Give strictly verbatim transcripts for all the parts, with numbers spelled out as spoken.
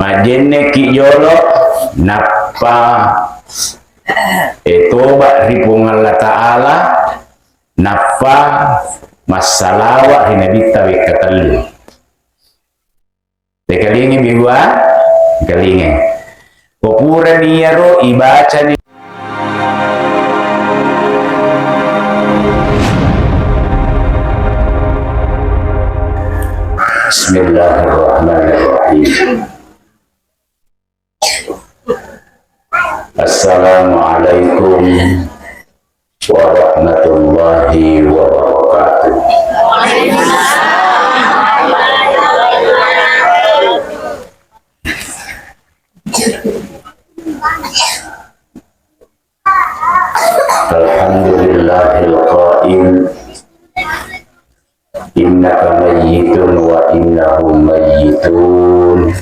Majjenneki jolo, nappa, eh, toba ri Puang Allah Ta'ala, nappa massalawa ri Nabitta wekka tellu. Tekalinga mi gua, tekalinga. Ko purani iyaro ibacani. Bismillahirrahmanirrahim. Assalamualaikum warahmatullahi wabarakatuh. Alhamdulillahil qail, innaka mayyitun wa innahum mayyitun.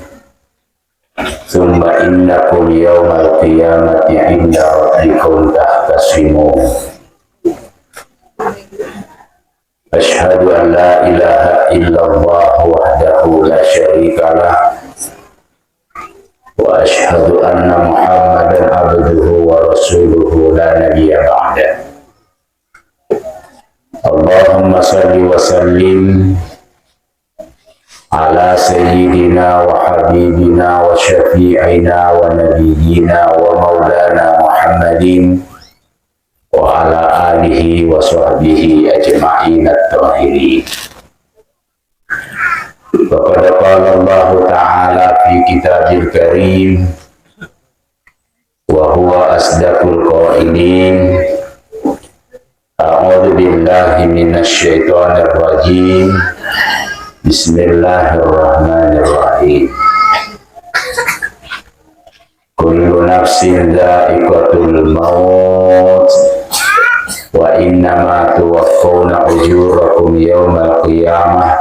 Tsumma innakum yaumal qiyamati inda rabbikum tahtasimun. Asyhadu an la ilaha illallah wahdahu la syarika lah. Wa asyhadu anna Muhammadan abduhu wa rasuluhu la nabiyya ba'dah. Allahumma salli wa sallim ala sayyidina wa habibina wa syafi'ina wa nabiyyina wa maulana Muhammadin wa ala alihi wa sahbihi ajma'in at-tahirin. Wa qad qala Allahu ta'ala fi kitabil karim, wa huwa asdaqul qailin. A'udzu billahi minasy syaithanir rajim. Bismillahirrahmanirrahim. Kullu nafsin dha'iqatul maut. Wa innama tuwaffawna ujurakum yaumal qiyamah.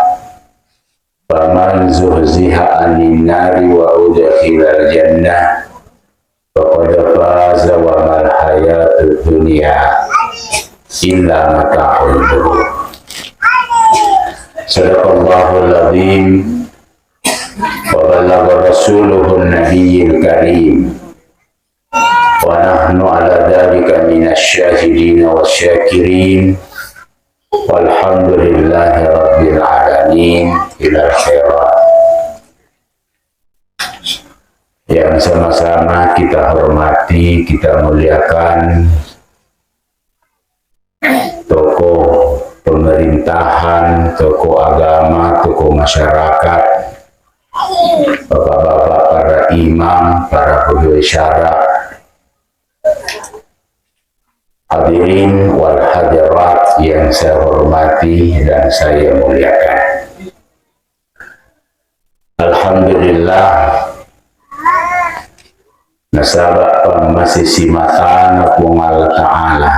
Faman zuhziha 'anin nari wa udkhilal jannah faqad faza wa mal hayatud dunya illa mata'ul ghurur. Sadaqallahul azim wa ballagha rasuluhun nabiyyil karim. Wa nahnu ala dzalika minasy syahidin wasy syakirin. Walhamdulillahi rabbil alamin. Ilal khairat. Yang sama-sama kita hormati, kita muliakan, tokoh pemerintahan, tokoh agama, tokoh masyarakat, bapak-bapak para imam, para pegawai syara, hadirin wal hadirat yang saya hormati dan saya muliakan. Alhamdulillah, nasaba pammase simatana Puang Allah Ta'ala.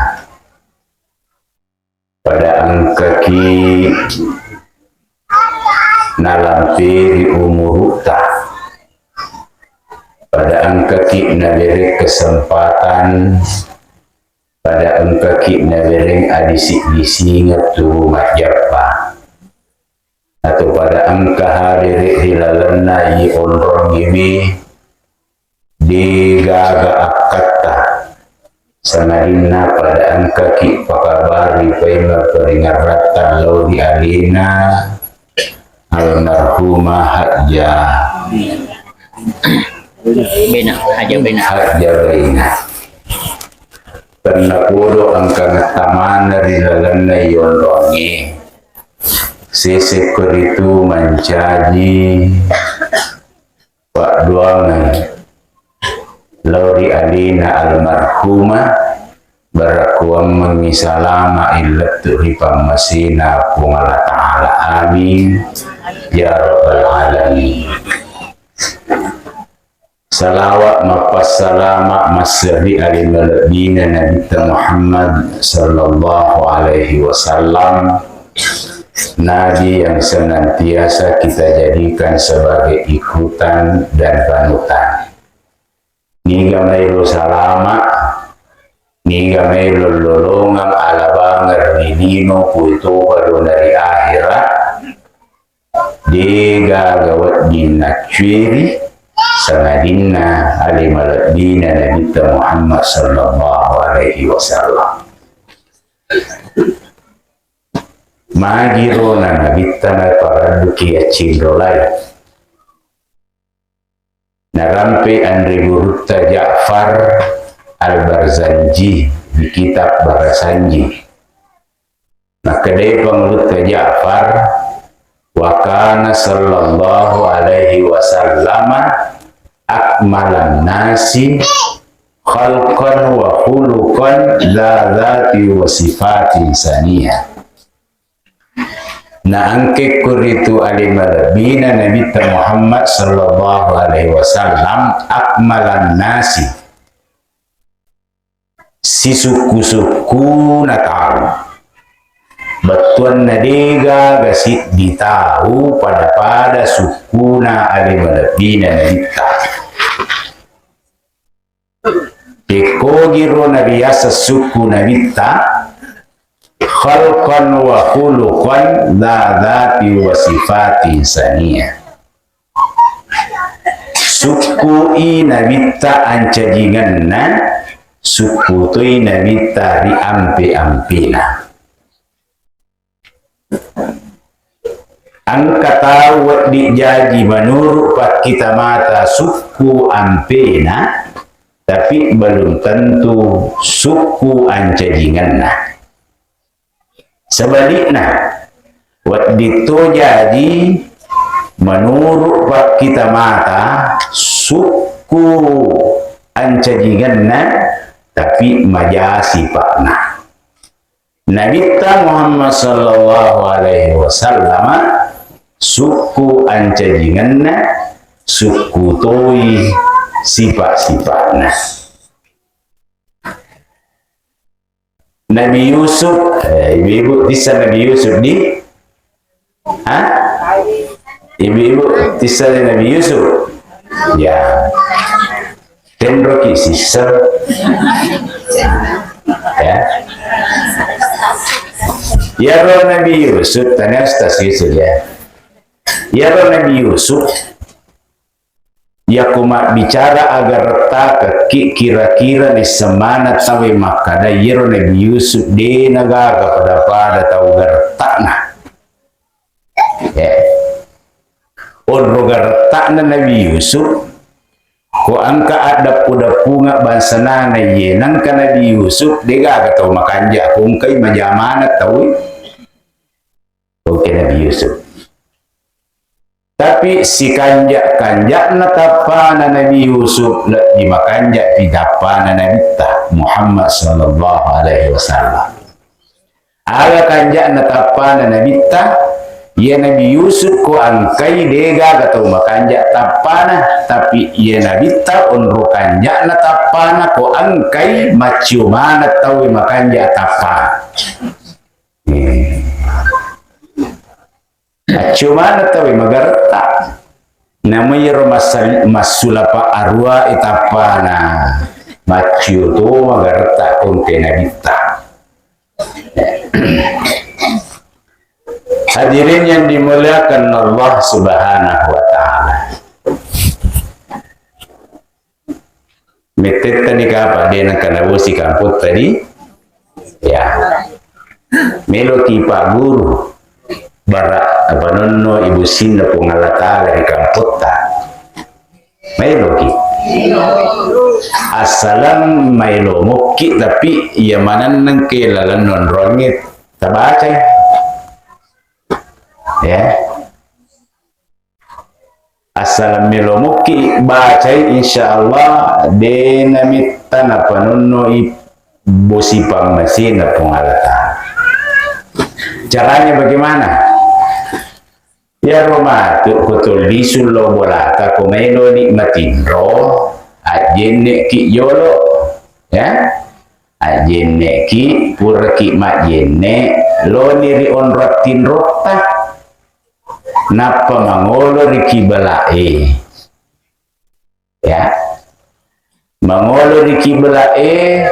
Pada engkaki nalampiri umurutta, pada engkaki nabereng kesempatan, pada engkaki nabereng adisi-disingeng tubu majjappa. Atau pada engka hadere ri lalenna i onrongiwi, degaga akkatta, sangadinna pada engkaki pakabari paimeng paringerratta lao ri alena almarhumah Hajjah. Bena, Hajjah Bena. Hajjah Bena. Tennapodo engka ngettamana ri lalenna i onrongnge. Seseko ritu mancaji paddoangeng lao ri alena almarhumah, barakkuammengngi salama illettu ri pammasena Puang Allah Ta'ala. Amin ya rabbal alamin. Salawat mappassalama masserri ale malebbina Nabitta Muhammad sallallahu alaihi wasallam, Nabi yang senantiasa kita jadikan sebagai ikutan dan panutan. Niga maelo salama, niga maelo lolongeng alabangeng ri lino pui topa dona ri ahera, degaga wedding naccueri, sangadinna ale malebbina Nabitta Muhammad sallallahu alaihi wasallam. Magiro na Nabitta naparadduki accinrolai. Narampe anre gurutta Ja'far Al-Barzanji di kitab Barasanji. Makkedai pangulutta Ja'far, "Wa kana sallallahu alaihi wasallama akmalan nasi khalqan wa khuluqan dza dzati wa sifatin saniyah." Na engke kuritu ale malebbina Nabitta Muhammad sallallahu alaihi wasallam akmalan nasi, sisukku-sukkuna tau. Bettuanna degaga siddi tau pada-pada sukkuna ale malebbina Nabitta. Pekkogiro nariaseng sukku Nabitta, khalqan wa khuluqan dza dzati wa sifatin saniyah. Sukku i Nabitta ancajingenna, sukku toi Nabitta ri ampe-ampena. Engka tau wedding jaji menurut pakkita mata sukku ampena, tapi belum tentu sukku ancajingenna. Sebalikna, wedding to jaji menurut pakkita mata sukku ancajingenna, tapi maja sipa'na. Nabitta Muhammad sallallahu alaihi wasallam sukku ancajingenna, sukku toi sipa-sipa'na. Nabi Yusuf, eh, ibu-ibu tissa Nabi Yusuf di? Ha? Ibu-ibu tissa Nabi Yusuf? Ya. Tenroki sissa. Ya. Iyaro Nabi Yusuf, tanya Ustaz Yusuf ya. Iyaro Nabi Yusuf, yako mabbicara agaretta'ki kira-kira nisseng maneng tauwe makkada iyaro Nabi Yusuf de nagaga pada-pada tau garetta'na. Eh. Onro garetta'na Nabi Yusuf, ko engka addeppu-deppunga bangsanana iye, nengka Nabi Yusuf, degaga tau makanja, ko engkai maja maneng tauwe. Oke, Nabi Yusuf. Tapi sikanja-kanja'na tappana Nabi Yusuf, lebbi makanjapi tappana Nabitta Muhammad sallallahu alaihi wasallam. Aga kanja'na tappana Nabitta, iya Nabi Yusuf ko engkai degaga tau makanja tappana, tapi iya Nabitta onro kanja'na tappana ko engkai maccio maneng tauwe makanja tappana. Eh. Maccio maneng tauwe magaretta. Namo iyaro massal-, massulapa arua e tappana, maccio to magaretta konte Nabitta. Hadirin yang dimuliakan Allah Subhanahu wa Ta'ala. Mettettani kapang de nengka nabosi kampotta di, ya. Meloki pagguru bara apa nonno ibosinna Puang Allah Ta'ala ri kampotta. Meloki. Assalang maelo mokki, tapi iya manenneng ke laleng nonrongnge tabacai. Ya. Assalang melo mokki bacai, insya Allah de namitta napanonnoi bosi pammasena Puang Allah Ta'ala. Caranya bagaimana? Iyaro matu ko tuli sullo bolata ko maelo di matinro, ajjenne ki jolo, ya. Ajjenne ki, pura ki majjenne, loni ri onro tinrotta. Nappa mangolo ri kibela'e. Ya. Mangolo ri kibela'e,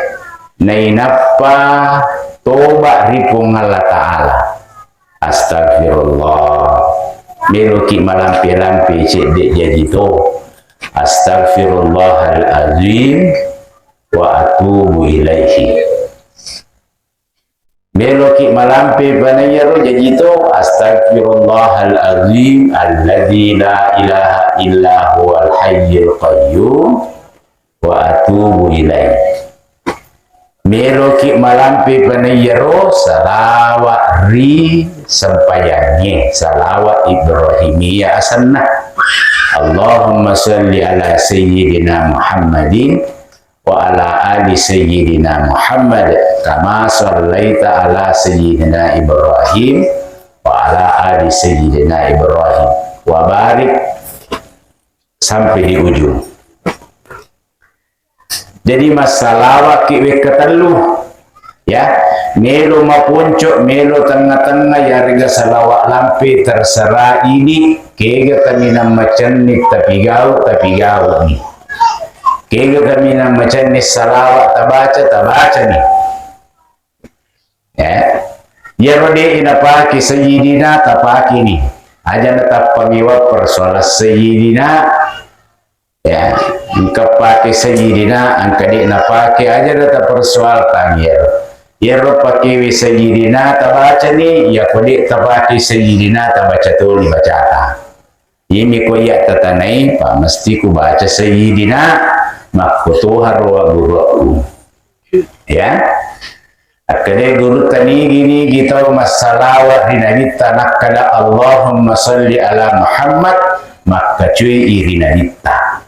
nainappa toba ri Puang Allah Ta'ala. Astagfirullah. Meloki malampe-lampe cedde jaji to. Astagfirullah. Astaghfirullahal azim wa atubu ilaihi. Meloki malampe panaiyaro jaji to, astaghfirullahal azim alladzi la ilaha illa huwal hayyul qayyum wa atubu ilaih. Meloki malampe panaiyaro, salawa ri sempajangnge, salawa Ibrahimiyah asenna. Allahumma salli ala sayyidina Muhammadin wa ala ali sayyidina Muhammad kama sallaita ala sayyidina Ibrahim wa ala ali sayyidina Ibrahim wa barik sampai di ujung. Jadi massalawaki wekka tellu, ya, melo maponco, melo tengnga-tengnga, yarega salawa lampe, terserah ini, kega kaminang macenni tapi gau, tapi gau ni. Kega kaminang macenni salawa tabaca, tabaca ni. Ya. Iyaro de napake sayyidina, tapake ni. Aja natappa mewa persoalan sayyidina. Ya, engka pake sayyidina, engka de napake, aja na tapersoalkan iyaro. Iyaro pakewe sayyidina tabacani, iyako de tapake sayyidina tabaca toni bacata. Iyami ko iya tatanai, pa mesti ku baca sayyidina, makkotoharo wa guruku. Ya. Akkeda gurutta nigi-nigi tau massalawa ri Nabitta nakkeda, "Allahumma salli ala Muhammad," makkacui i ri Nabitta.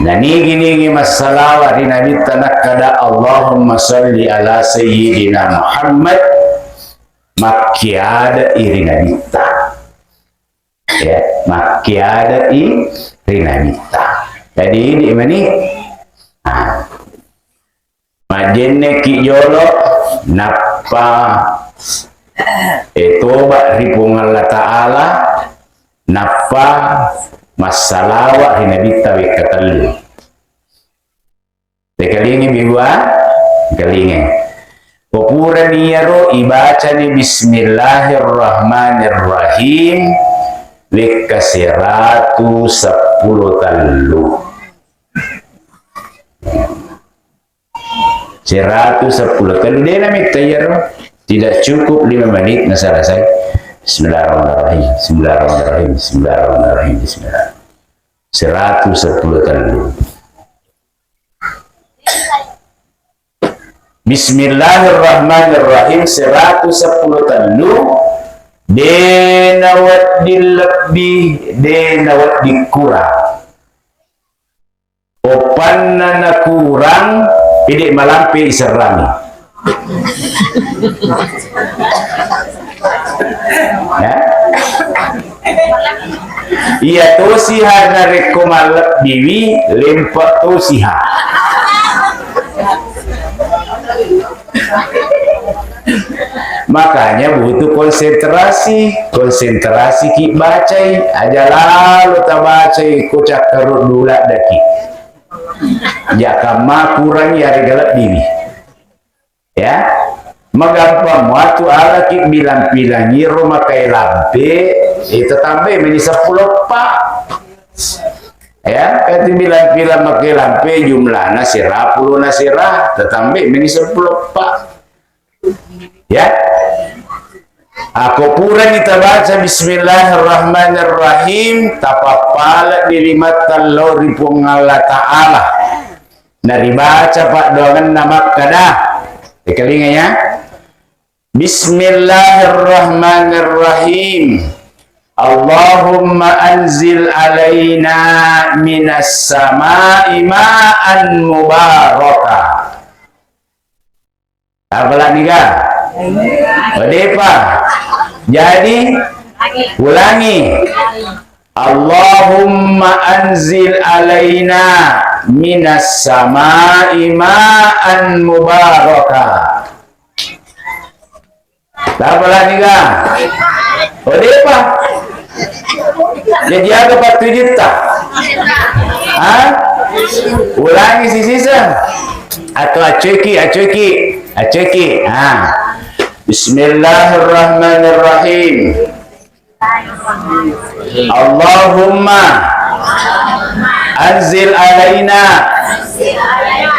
Na nigi-nigi massalawa ri Nabitta nakkeda, "Allahumma salli ala Sayyidina Muhammad," makkiada i ri Nabitta. Ya, makkiada i ri Nabitta. Jadi, idi mani, ah, majjenneki jolo, nappa, eh, toba ri Puang Allah Ta'ala, nappa massalawa ri Nabitta wekka tellu. Tekalingi biwa, kalinge. Ko purani iyaro ibacani Bismillahirrahmanirrahim, wekka seratu seppulo tellu. Seratu seppulo tellu, de namitta iyaro. Tidak cukup lima menit na selesai. Bismillahirrahmanirrahim. Bismillahirrahmanirrahim. Bismillahirrahmanirrahim. Bismillah. Seratu seppulo tellu. Bismillahirrahmanirrahim, seratu seppulo tellu, de nawedding lebbi, de nawedding kurang. Oppanna nakurang, pede malampe iserrami. Ya. Iya tosiha narekko mallebbiwi, lempe tosiha. Makanya butuh konsentrasi, konsentrasi ki bacai, aja lalo tabacai ko cakkaruddu laddaki. Jaka makurang yarega lebbiwi. Ya, magampang muatu alaki bilang-bilang iro makai lampe, eh, tatambai meni seppulo eppa. Ya, kati bilang-bilang makai lampe jumlahna sera, pulona sera, tatambai meni seppulo eppa. Ya. Ako purani tabaca Bismillahirrahmanirrahim, tapappala di lima tello ri Puang Allah Ta'ala. Naribaca paddoangenna makkada. Ikalinga ya. Bismillahirrahmanirrahim. Allahumma anzil alaina minas sama'i ma'an mubaraka. Apalagi ga? Odepa. Jadi, ulangi. Allahumma anzil alaina minas sama'i ma'an mubaraka. Apalagi ga? Odepa. Jadi aga pattujutta? Ha? Ulangi sisisa. Atau acoki, acoki, acoki. Ha. Bismillahirrahmanirrahim. Allahumma Anzil alaina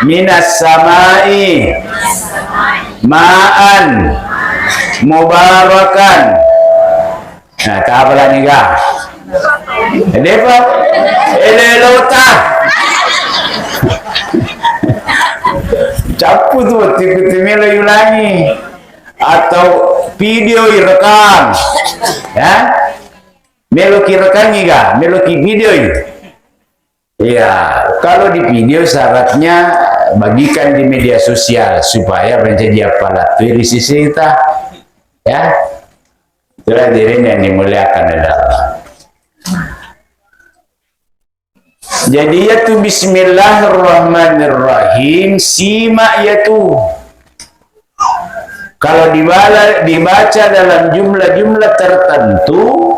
minas samai ma'an mubarakan. Nah, tapalani ga? Depa? Elelota. Cappu tu, waktu itu melo yulangi. Atau video irekam. Ya? Melo kirekangi ga? Melo ki video. Iya, kalau di video syaratnya bagikan di media sosial supaya menjadi apalattui ri sisita. Ya. Itulah hadirin yang dimuliakan oleh Allah. Jadi, yatu bismillahirrahmanirrahim, simak yatu. Kalau dibala-, dibaca dalam jumlah-jumlah tertentu,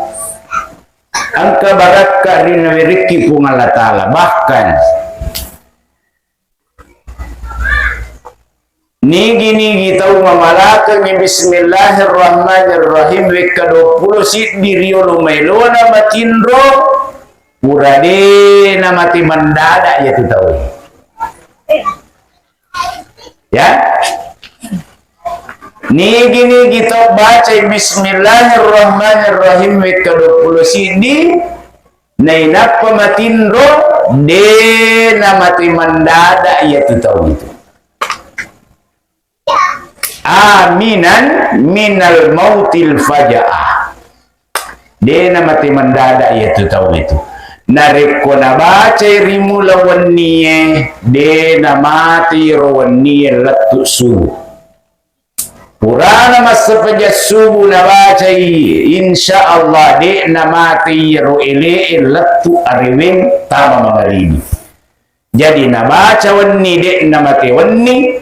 engka barakka ri nawerikki Puang Allah Ta'ala. Bahkan, nigi-nigi tau mamalakengngi Bismillahirrahmanirrahim wekka duappulo siddi riolo maelona matinro, pura de namate mendadak yatu tau. Ya. Nigi-nigi tau bacai Bismillahirrahmanirrahim wekka duappulo siddi, nainappa matinro, de namate mendadak yatu tau itu. Aminan minal mautil fajaah. De namate mendadak yatu tau itu. Narekko nabacai ri mula wennie, de namate ro wennie lettu subuh. Purana massempajang subuh nabacai, insya Allah de namate iyaro ele e lettu areweng tama mangaribi. Jadi, nabaca wenni, de'na mate wenni,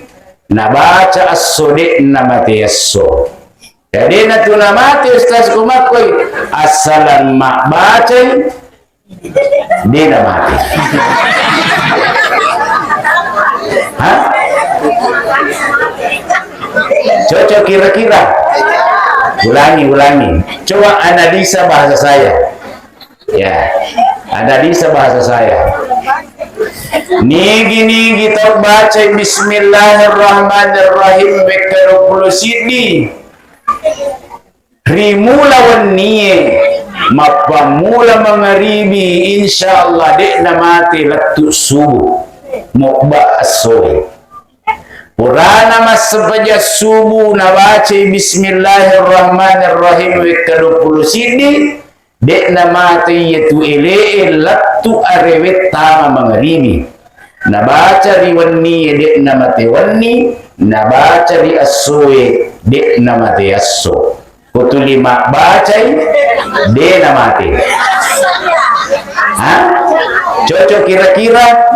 nabaca esso, de'na mate esso. Jadi, natu namate ustaz ko makkoi, assalang mabbacai, de'na mate. Hah? Cocok kira-kira? Ulangi, ulangi. Coba analisa bahasa saya. Ya, analisa bahasa saya. Nigi-nigi tau bacai Bismillahirrahmanirrahim wekka duappulo siddi. Ri mula wennie, mappammula mangaribi, insya Allah de'na mate lettu subuh. Mobba essoe. Purana massempajang subuh nabacai Bismillahirrahmanirrahim wekka duappulo siddi, de'na mate iyatu ele'e lettu arewe tama mangaribi. Nabaca ri wennie de'na mate wenni, nabaca ri essoe de'na mate esso. Ko tuli mabbacai, de namate. Ha? Cocok kira-kira?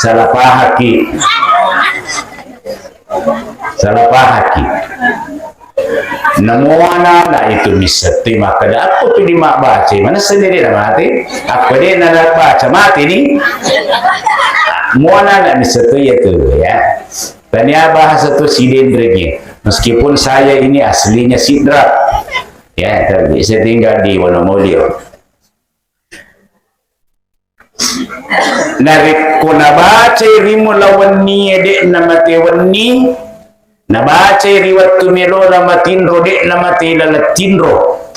Salah pahaki. Salah pahaki. Namuana na itu misette makkeda, "Akko tu di mabbacai, mana sendiri na mate? Akko de na baca mate ni?" Muana na misette ya tu, ya. Tania bahasa tu sidenregi. Meskipun saya ini aslinya Sidrap. Ya, tapi saya tinggal di Wonomulyo. Narekko nabacai ri mula wennie de'na mate wenni, nabacai ri wettu melona matinro de'na mate laleng tinro.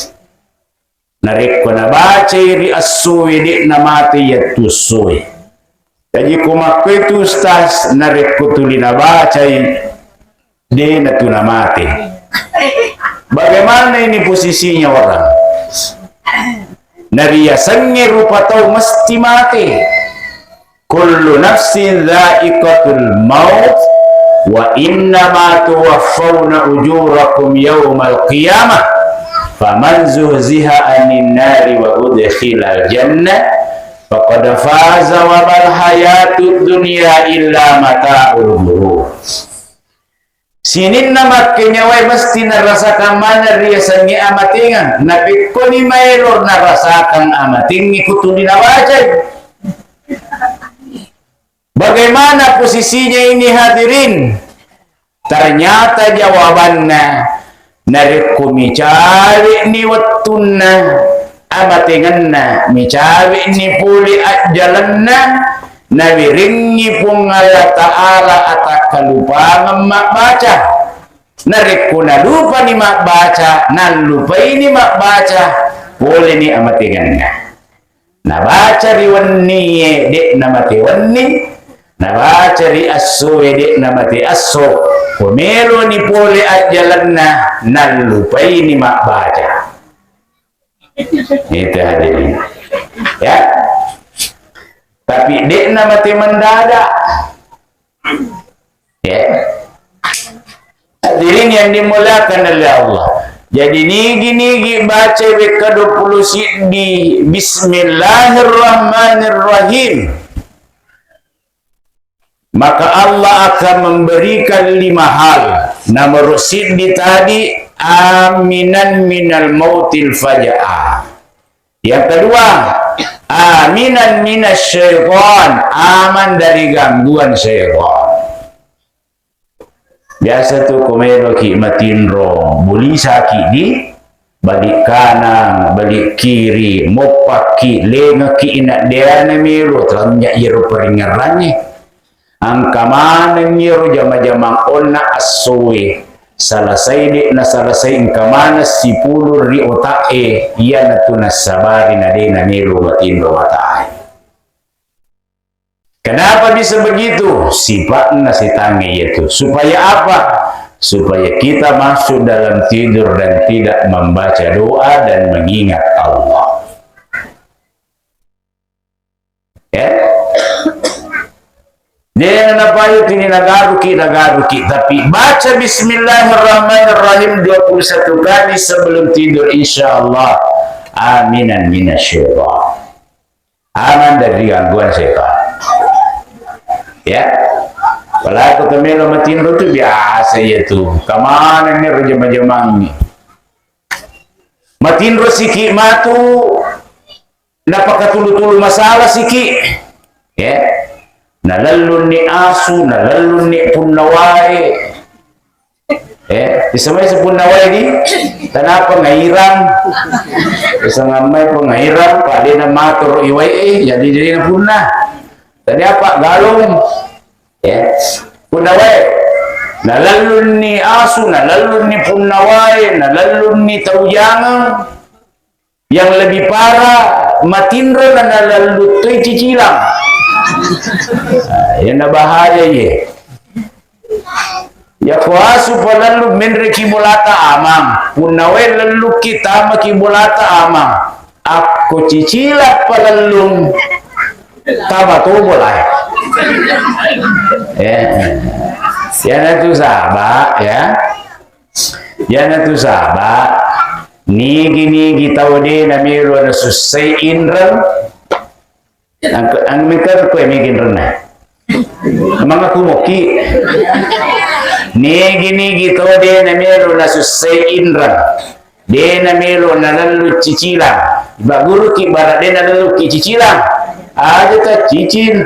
Narekko nabacai ri essoe, de'na mate yattu essoe. Jaji ko makkoe tu ustaz, narekko tuli nabacai, de natu namate. Bagaimana ini posisinya orang? Nariasengnge rupa tau mesti mate. Kullu nafsin dzaiqatul maut wa innama tuwaffawna ujurakum yaumal qiyamah. Faman zuhziha anin nari wa udkhilal jannah faqad faza wa mal hayatud dunya illa mata'ul ghurur. Sininna makkenyawae mesti narasakang maneng riasengnge amatengeng, napekkoni maelo narasakang amatengnge kutuli nabacai. Bagaimana posisinya ini hadirin? Ternyata jawabanna, narekko micawe'ni wettunna, amatengenna, micawe'ni pole ajjalenna, nawerengngi Puang Allah Ta'ala atakkalupangeng mabbaca. Narekko nalupani mabbaca, nallupaini mabbaca, poleni amatengenna. Nabaca ri wennie, de'na mate wenni, nabaca ri essoe, de'na mate esso. Ko meloni pole ajjalenna, nallupaini mabbaca. Itu hadirin. Ya. Tapi de'na mate mendadak. Ya. Hadirin yang dimuliakan oleh Allah. Jadi nigi-nigi baca wekka dua puluh siddi Bismillahirrahmanirrahim, maka Allah akan memberikan lima hal. Nomor siddi tadi, aminan minal mautil faja'ah. Yang kedua, aminan minasy syaitan, aman dari gangguan syaitan. Biasa tu ko meloki matinro, bulisaki di balik kanan, balik kiri, moppakki, lengekki inaddeana melo, ternyata iyaro paringngerangnge. Engka maneng iyaro jama-jamang onna essoe, salasai de' nasalasai, engka maneng sipulung ri otak'e, iyanatu nassabari na de' namelo matinro matae. Kenapa bisa begitu? Sifatna setangnge iyatu. Supaya apa? Supaya kita masuk dalam tidur dan tidak membaca doa dan mengingat Allah. Ya. Jangan apa itu ini nagaruki, nagaruki. Tapi baca Bismillahirrahmanirrahim dua puluh satu kali sebelum tidur, insya Allah. Aminan minasyaitan. Aman dari gangguan setan. Ya. Apalagi ko melo matinro tu biasa iyatu. Engka maneng ni ro jama-jamang ni. Matinro siki matu, napakatulu-tulu masalah siki. Ya. Nalellunni asu, nalellunni punna wae. Eh, isamai sepunna wae di, kenapa ngairang? Isangammai pengairang, padena matoro iwae, eh, jadi jadi na punna. Tadi apa? Galung. Ya. Punna wae. Nalellunni asu, nalellunni punna wae, nalellunni tau jangeng. Yang lebih parah, matinro na nalalluttoi cicilang. Nah, iyana bahaya iye. Ya ko asu palallu menreki bolata amang. Punna wae lellukki tamaki bolata amang. Akko cicilang palellung tama to bolae. Ya. Iyana tu saba, ya. Iyana tu saba, nigi-nigi tau de namelo nasussai inreng, ang-, ang-, mengka koe megi inrenna. Mangaku moki. Nigi-nigi tau de namelo nasussai inreng, de namelo nalallu cicilang. Baguruki bara de nalalluki cicilang. Aja ta cicil.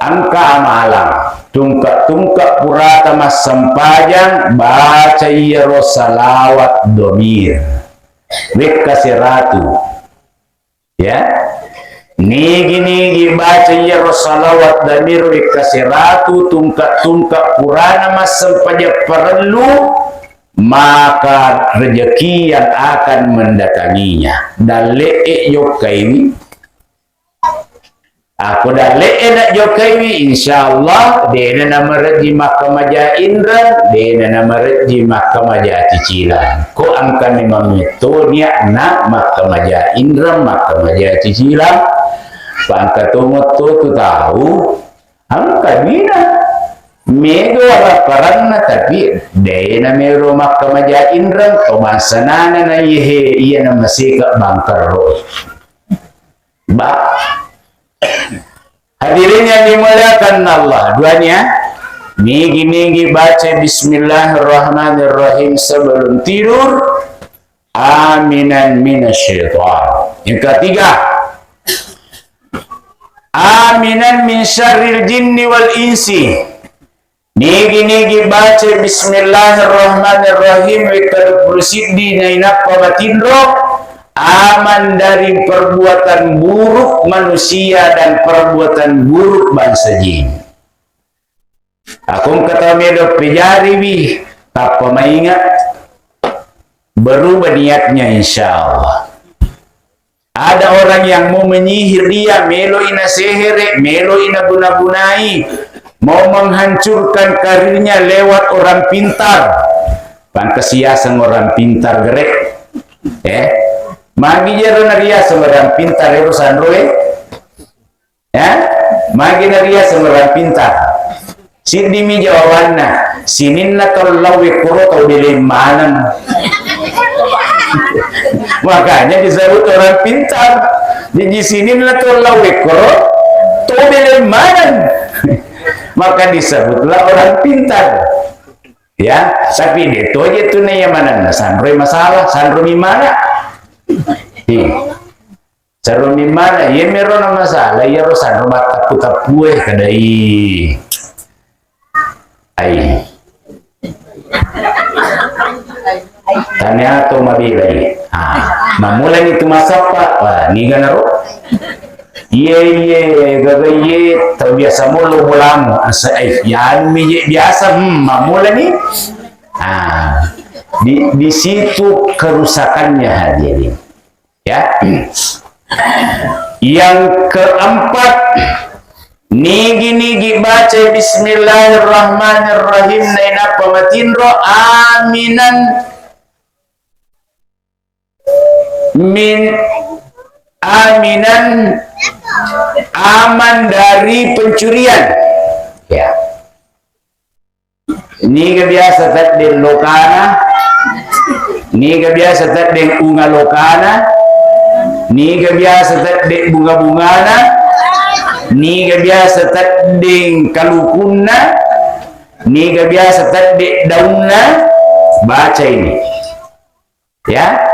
Engka amalang, tungke-tungke purata massempajang, baca iyaro salawat domir wekka seratu. Ya. Nigi-nigi baca iyaro salawat domir wekka seratu, tungke-tungke purana massempajang parellu, maka rezeki yang akan mendatanginya. Dalle'e jokkaiwi. Ako dalle'e najokaiwi, insyaallah, dena namarejji makkamaja inreng, dena namarejji makkamaja cicilang. Ko engka memang metto niatna makkamaja inreng, makkamaja cicilang, pangka tometto tu tau, engka duina. Mega waraparanna, tapi dena mero makkamaja inreng, to bangsanana na iyehe, iya namaseka bangkerro. Ba. Hadirin yang dimuliakan Allah, duanya, nigi-nigi baca Bismillahirrahmanirrahim sebelum tidur, aminan minasyaitan. Yang ketiga, aminan min syarril jinni wal insi. Nigi-nigi baca Bismillahirrahmanirrahim wekka duappulo siddi nainappa matinro, Aman dari perbuatan buruk manusia dan perbuatan buruk bangsa jin. Aku engka tau medo pejariwi, tappa maingat, berubah niatnya, insya Allah. Ada orang yang mau menyihir dia, meloi nasehere, meloi naguna-gunai, mau menghancurkan karirnya lewat orang pintar. Pangkasiaseng orang pintar gere. Eh, magi jero nariaseng orang pintar ero sanroe? Ya, magi nariaseng orang pintar. Siddimi jawabanna, sininna tau lao wekkoro tau bele maneng. Makanya disebut orang pintar. Jadi sininna tau lao wekkoro tau bele maneng. Maka disebutlah orang pintar. Ya, tapi de toje tu na iya manenna sanroi masalah, sanromi mana? Iya. Saroni mana? Iya mero na masalah, iya ro sanro mattappu-tappue kadai. Ai. Tania to mabelai. Ah, mamulani tu masappa. Wah, niga naro? Iye, iye, gaga iye, tau biasa molo bolamu. Asa, ai, ya anu mi je biasa, hmm, mamulani. Ah, di, di situ kerusakannya hadirin. Ya. Yang keempat, nigi-nigi baca bismillahirrahmanirrahim nainappa matinro aminan min aminan aman dari pencurian. Ya. Niga biasa teddeng lokana, niga biasa teddeng unga lokana, niga biasa teddeng bunga-bungana, niga biasa teddeng kalukunna, niga biasa teddeng daunna, baca ini. Ya.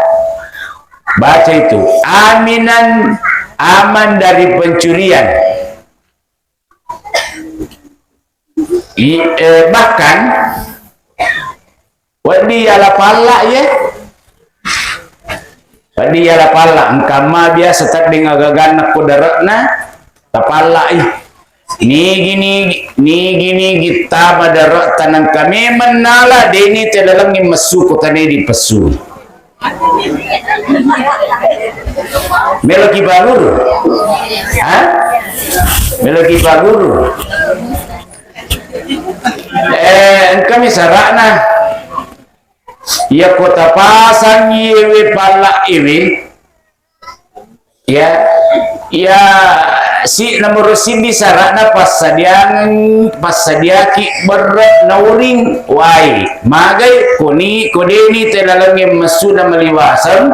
Baca itu. Aminan, aman dari pencurian. I, eh, bahkan, wedding yala palla ye. Wedding yala palla, engka ma biasa teddeng agaganna ko dare'na, tapallai. Nigi-nigi, nigi-nigi tama dare'ta nengka memeng nala, deni te lalengngi messu ko tane dipessui. Meloki paguru? Ha? Meloki paguru? Eh, engkami sara'na. Iya kota pasang iyewe pala iwe. Ya, ya, si nomor sidi sara'na passadiang, passadiaki berre nauring wae. Magai koni, kodeni te lalengnge messu na maliwaseng,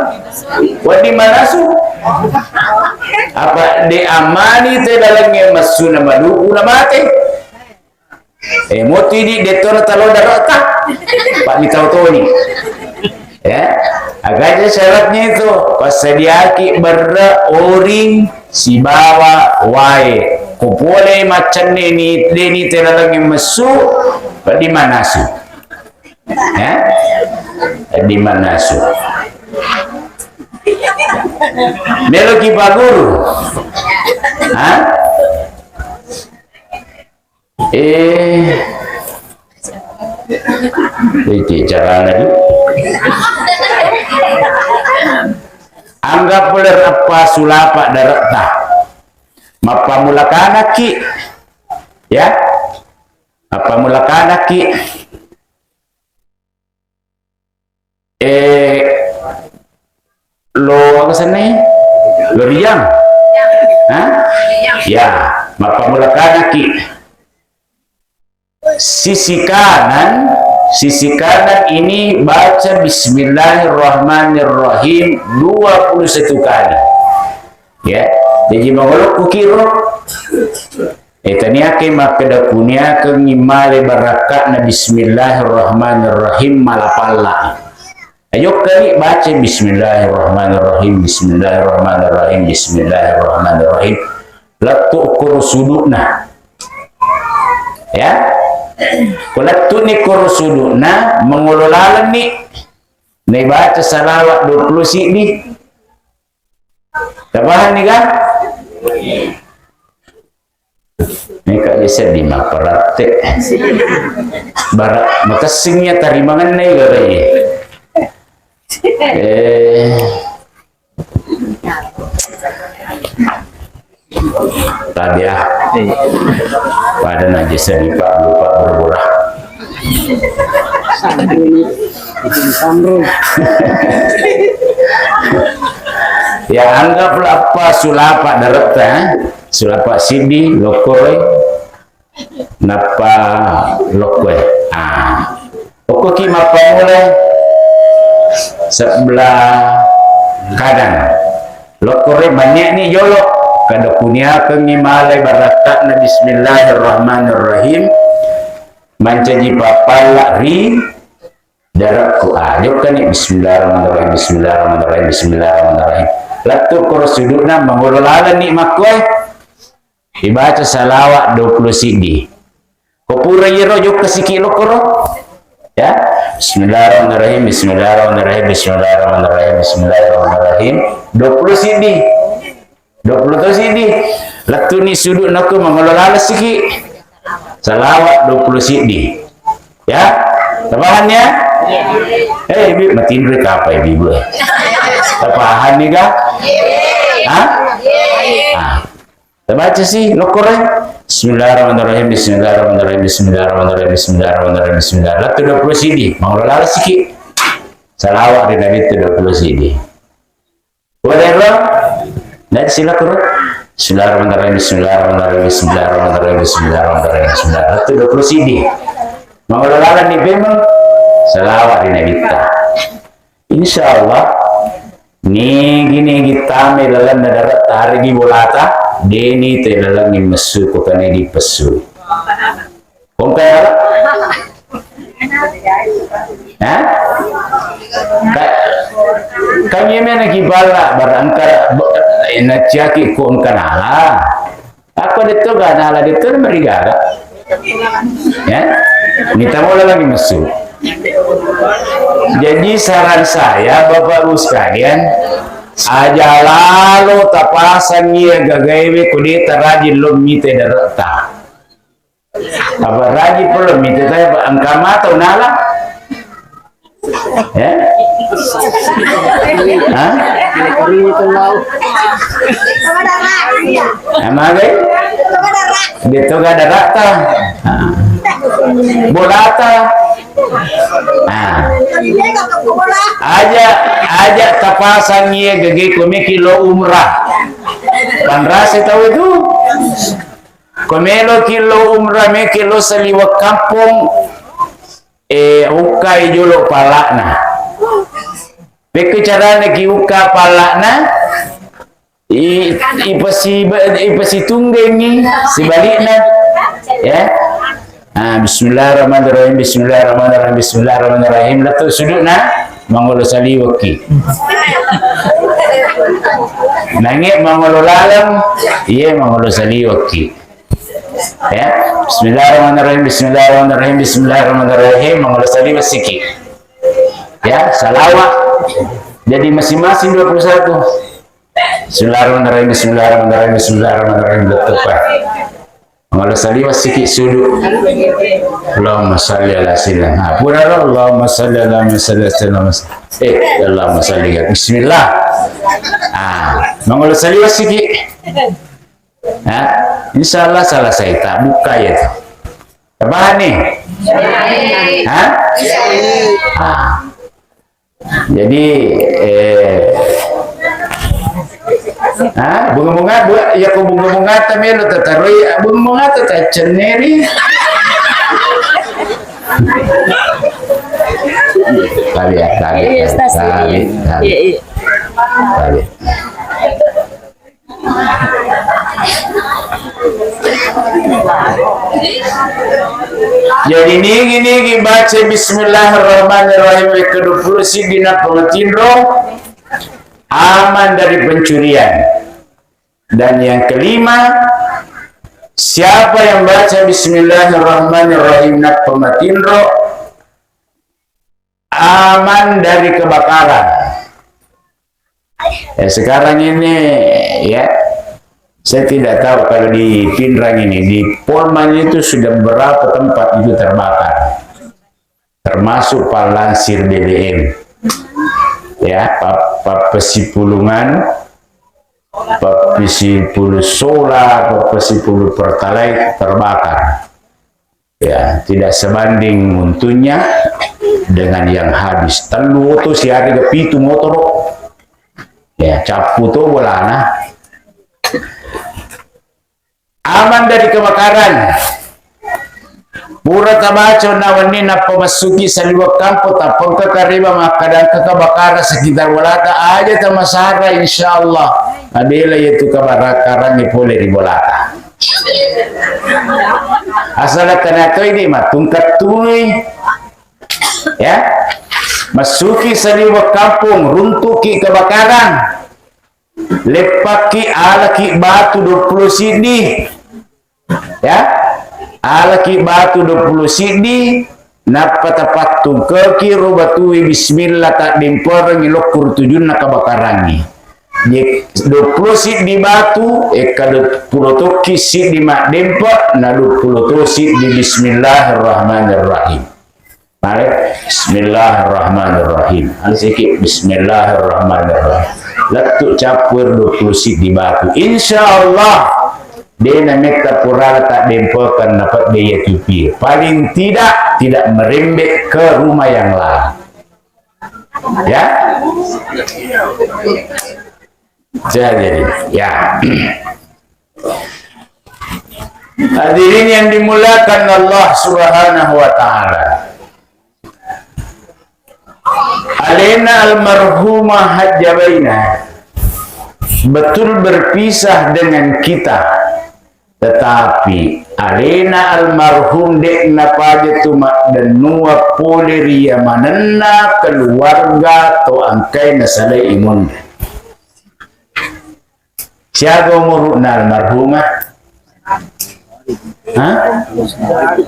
wedding manasu. Apa de amani te lalengnge messu na maluku na mate. Eh, moti di detto na talo darata. Pak mitau toni. Ya, agaja syaratnya itu passadiaki berre oring sibawa wae. Ko pole maccenne ni deni te lalengnge messu, wedding manasu. Ya? Wedding manasu. Meloki paguru? Ha? Eh. Iki carana di. Anggap ler apa sulapa dare'ta. Mappamulakanaki. Ya. Mappamulakanaki. Eh, lo aga sennai? Lo rijang? Ha? Ya, mappamulakanaki. Sisi kanan, sisi kanan ini baca Bismillahirrahmanirrahim dua puluh satu kali. Ya, jadi mangolokku kiro. Eh, taniakai makkeda kuniakengngi male barakka'na Bismillahirrahmanirrahim malapalla. Ajokkani baca Bismillahirrahmanirrahim, Bismillahirrahmanirrahim, Bismillahirrahmanirrahim. Lettu koro sudu'na. Ya. Ko lettuni koro sudu'na, mangolo lalenni. Naibaca salawat dua puluh siddi. Tapahanni ga? Meka je seddi mapparatte. Bara makessing ya tarimangenna iga, eh. Eh. Tadi, ah. Pada najis ni Pak, lupa berbola. Ya, anggaplah apa sulapa daretta, eh? Sulapa siddi, lokkoroi. Nappa lokkoe. Ah. Okkoki mappamula sebelah kanan. Lokkore banyak ni jolo. Kada kuniakengi malai barakka'na bismillahirrahmanirrahim. Mancaji papalla ri darakku. Ah, jokkani bismillahirrahmanirrahim, bismillahirrahmanirrahim, bismillahirrahmanirrahim. Lattu koro sudukna mangolo lalenni makkoe. Ibaca salawat dua puluh siddi. Ko pura iyaro jokka siki lokkoro. Ya. Bismillahirrahmanirrahim, bismillahirrahmanirrahim, bismillahirrahmanirrahim, bismillahirrahmanirrahim. Dua puluh siddi. Dua puluh to siddi. Lettuni suduk nako mangolo laleng siki. Salawat dua puluh siddi. Ya. Tapahan ya? Eh, ibu matinro kapa ibu? Tapahan ni ga? Hah? Ah. Tabaca si lokkoro. Bismillahirrahmanirrahim, bismillahirrahmanirrahim, bismillahirrahmanirrahim, bismillahirrahmanirrahim, bismillah. Lattu dua puluh siddi, mangolo laleng siki. Salawat ri Nabi tu dua puluh siddi. Wadero, dan si lokkoro. Bismillahirrahmanirrahim, bismillahirrahmanirrahim, bismillahirrahmanirrahim, bismillahirrahmanirrahim, bismillah. Lattu dua puluh siddi. Mangolo laleng ni bemeng. Salawat ri Nabi ta. Insya Allah, nigi-nigi tame lalenna darat tarigi bolata, deni te lalengi messu ko kane di pessu. Kongka apa? Hah? Ka-, kami mana kibala barangka, naciaki kongka nala. Ako detto ga nala, detto na marigaga. Ya? Mita mola lagi messu. Jadi saran saya, Bapak Ibu sekalian, aja lalo tapasang iya gagaewe ko de tarajin lo mite darekta. Apa rajin polo mite taya, Pak, engka mata unala? Ya? Hah? Amagai? Deto ga darakta. Ah. Bolata. Ah. Aja, aja tapasang iya gage ko meki lo umrah. Panrase tau itu. Ko meloki lo umrah, meki lo saliweng kampong, eh, ukkai jolo palakna. Pekko carana ki ukka palakna, i-, ipasi-, ipasitunggengi sibalikna, ya. Ah, bismillahirrahmanirrahim, bismillahirrahmanirrahim, bismillahirrahmanirrahim. Lettu sudukna, mangolo saliwekki. Nange mangolo laleng, iye mangolo saliwekki. Ya. Bismillahirrahmanirrahim, bismillahirrahmanirrahim, bismillahirrahmanirrahim. Mangolo saliweng siki. Ya, salawat. Jadi masing-masing dua puluh satu. Bismillahirrahmanirrahim, bismillahirrahmanirrahim, bismillahirrahmanirrahim. Lettu pa. Mangolo saliweng siki sudu. Allahumma salli ala sayyidina. Ah, pura ro, Allahumma salli ala Muhammad sallallahu alaihi wasallam. Eh, Allahumma salli ala. Bismillah. Ah, mangolo saliweng siki. Ha? Insya Allah selesai, tak buka ya tu. Tapahanni? Ha? Ha. Jadi, eh, ha? Bunga-bunga, bu-, ya ko bunga-bunga ta melo tataroi, bunga-bunga ta tacenneri. Tabe, tabe, iya, Ustaz, tabe, iya. Tabe. Iya, iya. Tabe. Jadi nigi-nigi baca bismillahirrahmanirrahim, kedua puluh siddi na pengetinro, aman dari pencurian. Dan yang kelima, siapa yang baca bismillahirrahmanirrahim na pengetinro, aman dari kebakaran. Ya, sekarang ini, ya, saya tidak tahu kalau di Pinrang ini, di Polman itu sudah berapa tempat itu terbakar. Termasuk Pallansir B B M. Ya, pa-, Pappesipulungan, Pappesipulu Sola, Pappesipulu Pertalite terbakar. Ya, tidak sebanding untungnya dengan yang habis. Tellu oto siaga pitu motoro. Ya, cappu to bolana. Aman dari kebakaran. Pura tabaca undang-undang nappa massuki saliweng kampong, tappa engka kareba makkada engka kebakaran sekitar bolata, aja tamasara, insyaallah. Mabela yatu kebakaran pole ri bolata. Asal kena toi di matungkat tui. Ya. Massuki saliweng kampong, runtuki kebakaran. Leppakki, alaki batu duappulo siddi. Ya. Alaki batu duappulo siddi, nappa tapattungkeki ro batue bismillah, taddemperengngi lokku ri tujunna kabakarangnge. Ye, duappulo siddi batu, engka duappulo tokki siddi maddempe, na duappulo to siddi bismillahirrahmanirrahim. Mare, bismillahirrahmanirrahim. Anu siki, bismillahirrahmanirrahim. Lettu cappu ero duappulo siddi batu. Insyaallah, de nametta purana taddempekeng napedde iya tupi. Paling tidak, tidak merembet ke rumah yang lain. Ya? Jadi, ya. Hadirin yang dimuliakan Allah Subhanahu wa Ta'ala. Alena almarhumah Hajjah Baina betul berpisah dengan kita, tetapi alena almarhum de napaja tu maddennua pole ri yamanenna keluarga to engkae nasalai imunna. Siaga umuru'na almarhumah? Ha?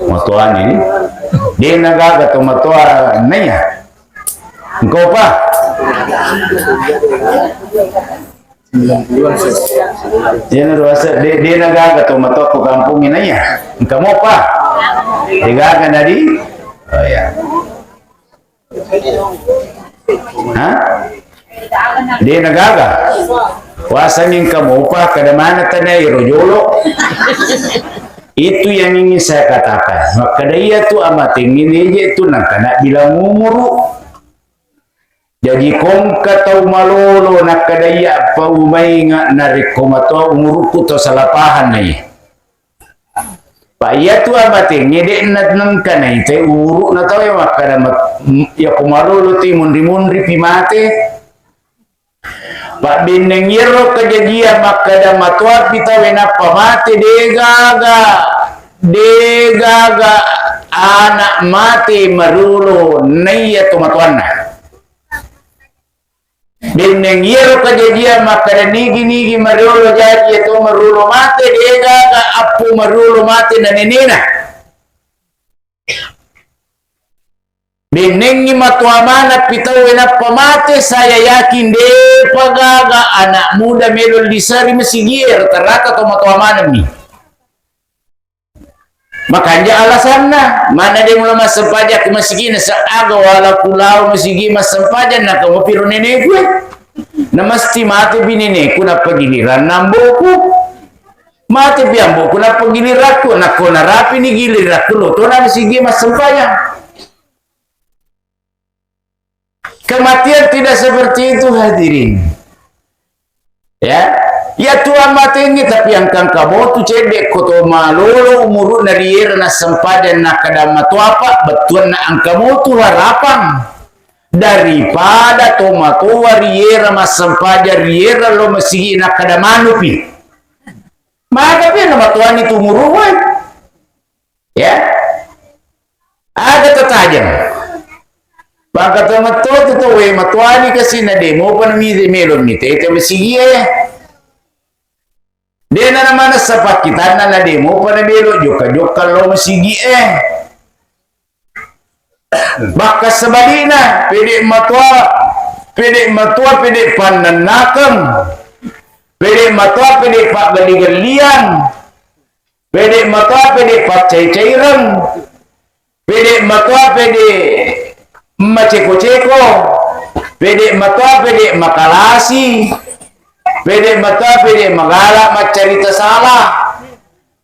Matoani ni. De nagaga to matoa naiya. Engka upa? De na ruasa, de, de nagaga to matoa ko kampung naiya. Engka mopa? De gaga nadi? Oh ya. Ha? De nagaga. Wasangi engka mopa kada mana tanai ro jolo. Itu yang ingin saya katakan. Makkada iya tu amateng ini je tu nangkana bilang umuru. Jadi kongka tau malolo nakkada iya pa umainga narekko matoa umuruku to salah paham nai. Pa iyatu amatenge de'na nengka naitai umuru'na tauwe makkada mat-, m-, yako malolo ti munri-munri pi mate. Pabbenneng iyaro kajajiang makkada matoapi tauwe nappa mate, degaga, degaga anak mate marolo naiya to matoanna. Benneng iyaro kajajiang makkada nigi-nigi mariolo jaji iya to mariolo mate, degaga appo mariolo mate na nenena. Bennengngi matoa manappi tauwe nappa mate, saya yakin depa gaga anak muda melo liseri masigie, rata-rata to matoa manenni. Makanja alasanna, mana de mulo massempajang ku masigi, nasa aga wala ku lao masigi massempajang, naka mopiro neneku e. Na mesti mate pi neneku, nappa giliranna amboku. Mate pi amboku, nappa gilirakku, nakko narapi ni gilirakku, lo tona masigi massempajang. Kematian tidak seperti itu, hadirin. Ya, iya tu amatengngi, tapi engka-engka motu cedde ko to malolo umuru'na riera nassempajang nakkada matoapa, bettuanna engka motu harapang daripada to matoa riera massempajang riera lo masigi nakkada manupi. Maka pi na matoani tu umuru'e. Ya. Aga tatajeng. Pangkatongetto tu tauwe matoani kasi na de mopa na mi-, melo mitete masigie. De na manessa pakkitanna na de mopa na melo jokka-jokka lo masigie. Bakka sebalikna, pede matoa pede matoa pede pannennakeng, pede matoa pede paggelli-gelliang, pede matoa pede paccai-caireng, pede matoa pede maceko-ceko, pede matoa pede makalasi, pede matoa pede magala maccarita sala,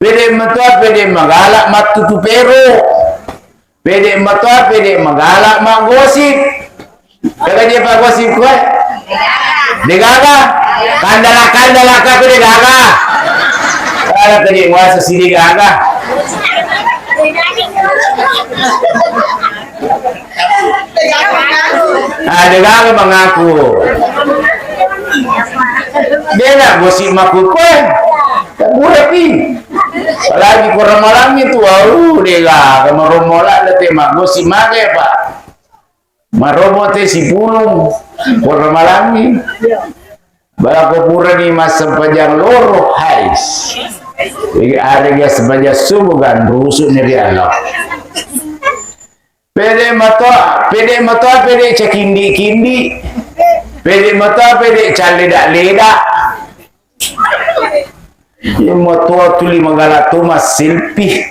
pede matoa pede magala mattutu pero, pede matoa pede magala maggosip. Gaga je paggosip koe? Degaga? Kandala-kandala ka ko degaga? Ala tadi muasa si degaga. Ah, degaga mangaku. Dena gosip maku koe. Kabura pi. Apalagi ko ramalang itu, au, degaga maromola le te maggosip mage, Pak. Maromo te sipulung, pura malammi. Balako purani massempajang loro, hais. Arega sempajang subuh kan rusuk ni ri Allah. Pede matoa, pede matoa, pede cakindi-kindi. Pede matoa, pede calleda-leda. Iya matoa tuli magala to masselfie.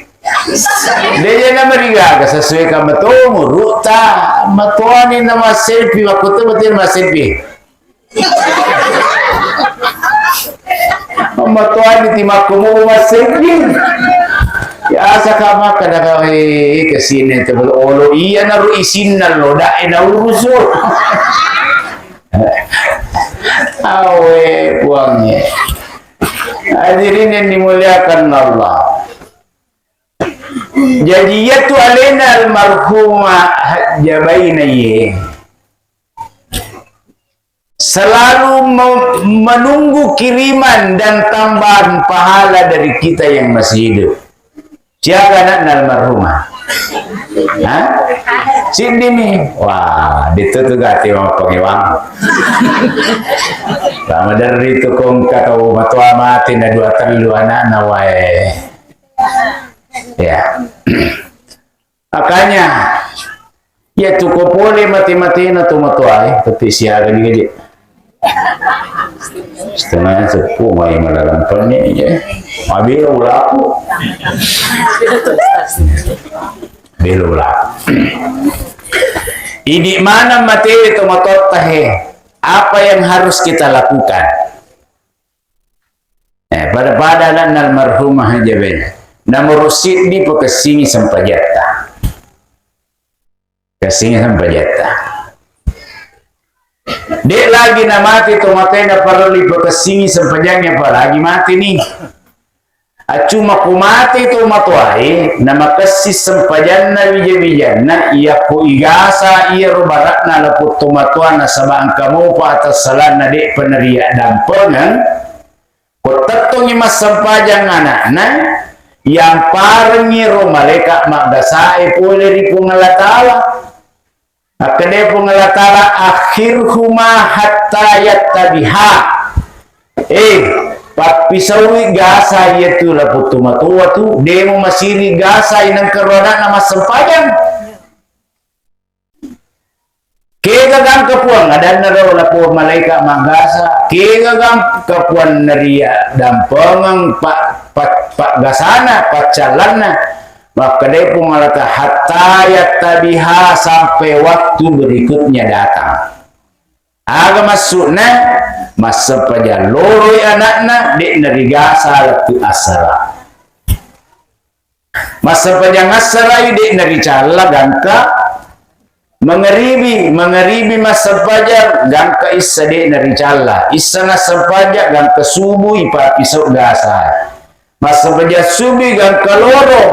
Deje na marigaga sesuai ka matoa umurutta. Matoani na masselfie, makkutu mati masselfie. Matoani ti makkumu masselfie. Biasa ka makkeda ka, eh, kesini tu olo iya naru isinna lo, dak ena urusu. Awe, Puangnge. Hadirin yang dimuliakan Allah. Jadi, iyatu alena almarhumah Hajjah Baina ye selalu me-, menunggu kiriman dan tambahan pahala dari kita yang masih hidup. Siaga anakna almarhumah? Ha? Siddimi. Wah, dittu tu gati mappangewang. Lama dari tu kongka tau matoa mati na dua tellu anakna wae. Ya. Makanya, ya tu ko pole mate-matena tu matoae, tapi siaga di gede. Setengah seppuh mai malarampanne, ya. Mabela ulaku. Bela ulaku. Idi mana mate to matotta he. Apa yang harus kita lakukan? Eh, pada-pada anakna almarhumah Hajjah Baina. Nomoro siddi pakessingi sempajatta. Kessingi sempajatta. Dek lagi na mate to matoae parellu pakessingi sempajangnge, apalagi mate ni. Accuma ko mate to matoae, na makessi sempajanna wija-wijanna, iya ko igasa iyaro barakna lapong to matoa nasaba engka mopa atassalanna dek pa nariaddampengeng. Ko tettongngi massempajang anakna, yamparengngi ro malaeka maggasae pole ri Puang Allah Taala. Akkeda Puang Allah Taala, "Akhirhuma hatta yattabiha." Eh, pappisaui gasa iyatu lapong to matoa tu, demo masiri gasa inengka ro anakna massempajang. Kega gangka Puang, adanna ro lapong malaeka maggasa, kega gangka Puang nariaddampengeng pa-, pa-, paggasana, paccallanna, makkedai Puang Allah Taala, "Hatta yattabiha," sampai waktu berikutnya datang. Aga maksudna? Massempajang loroi anakna, dek narigasa lettu assara. Massempajang assarai dek naricalla gangka mangaribi, mangaribi massempajang gangka issa dek naricalla, issa nassempajang gangka subuh ipappisau gasa, massempajang subuh gangka loro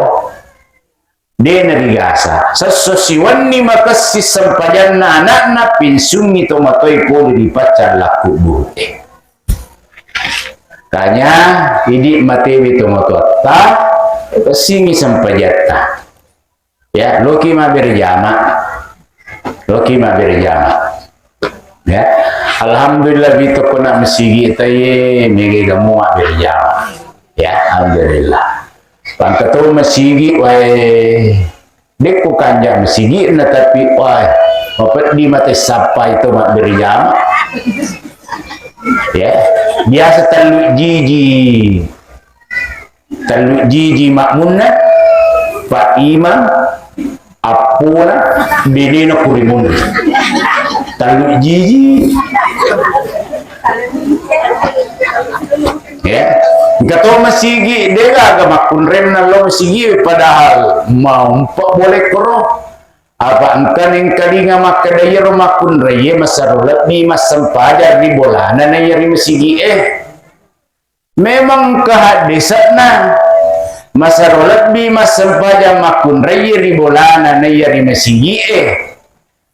dek narigasa, sesso siwenni makessi sempajanna anakna pinsungi tomatoi pole ri paccalla kubburute. Kanya idi matewe tomatoatta, pessingi sempajatta. Ya, loki mabbere jama. Loki mabbere jama. Ya. Alhamdulillah, bito kona masigi taye mege gamu mabbere jama. Ya, alhamdulillah. Pangkato masigi wae. Dekko kanja masigi na tapi wae. Mapeddi mate sappai to mabbere jama. Ya, biasa tellu jiji. Tellu jiji makmunna, Pak Imam, appona, benena kurimunna. Tellu jiji. Ya. Engka to masigi, de gaga makkunrenna lo masigi, padahal mau empat boleh koro. Apa engka nengkalinga makkeda iyaro makkunraie masero lebbi massempajang ri bolana naiya ri masigi e. Memang engka haddese'na, masero lebbi massempajang makkunraie ri bolana naiya ri masigi e.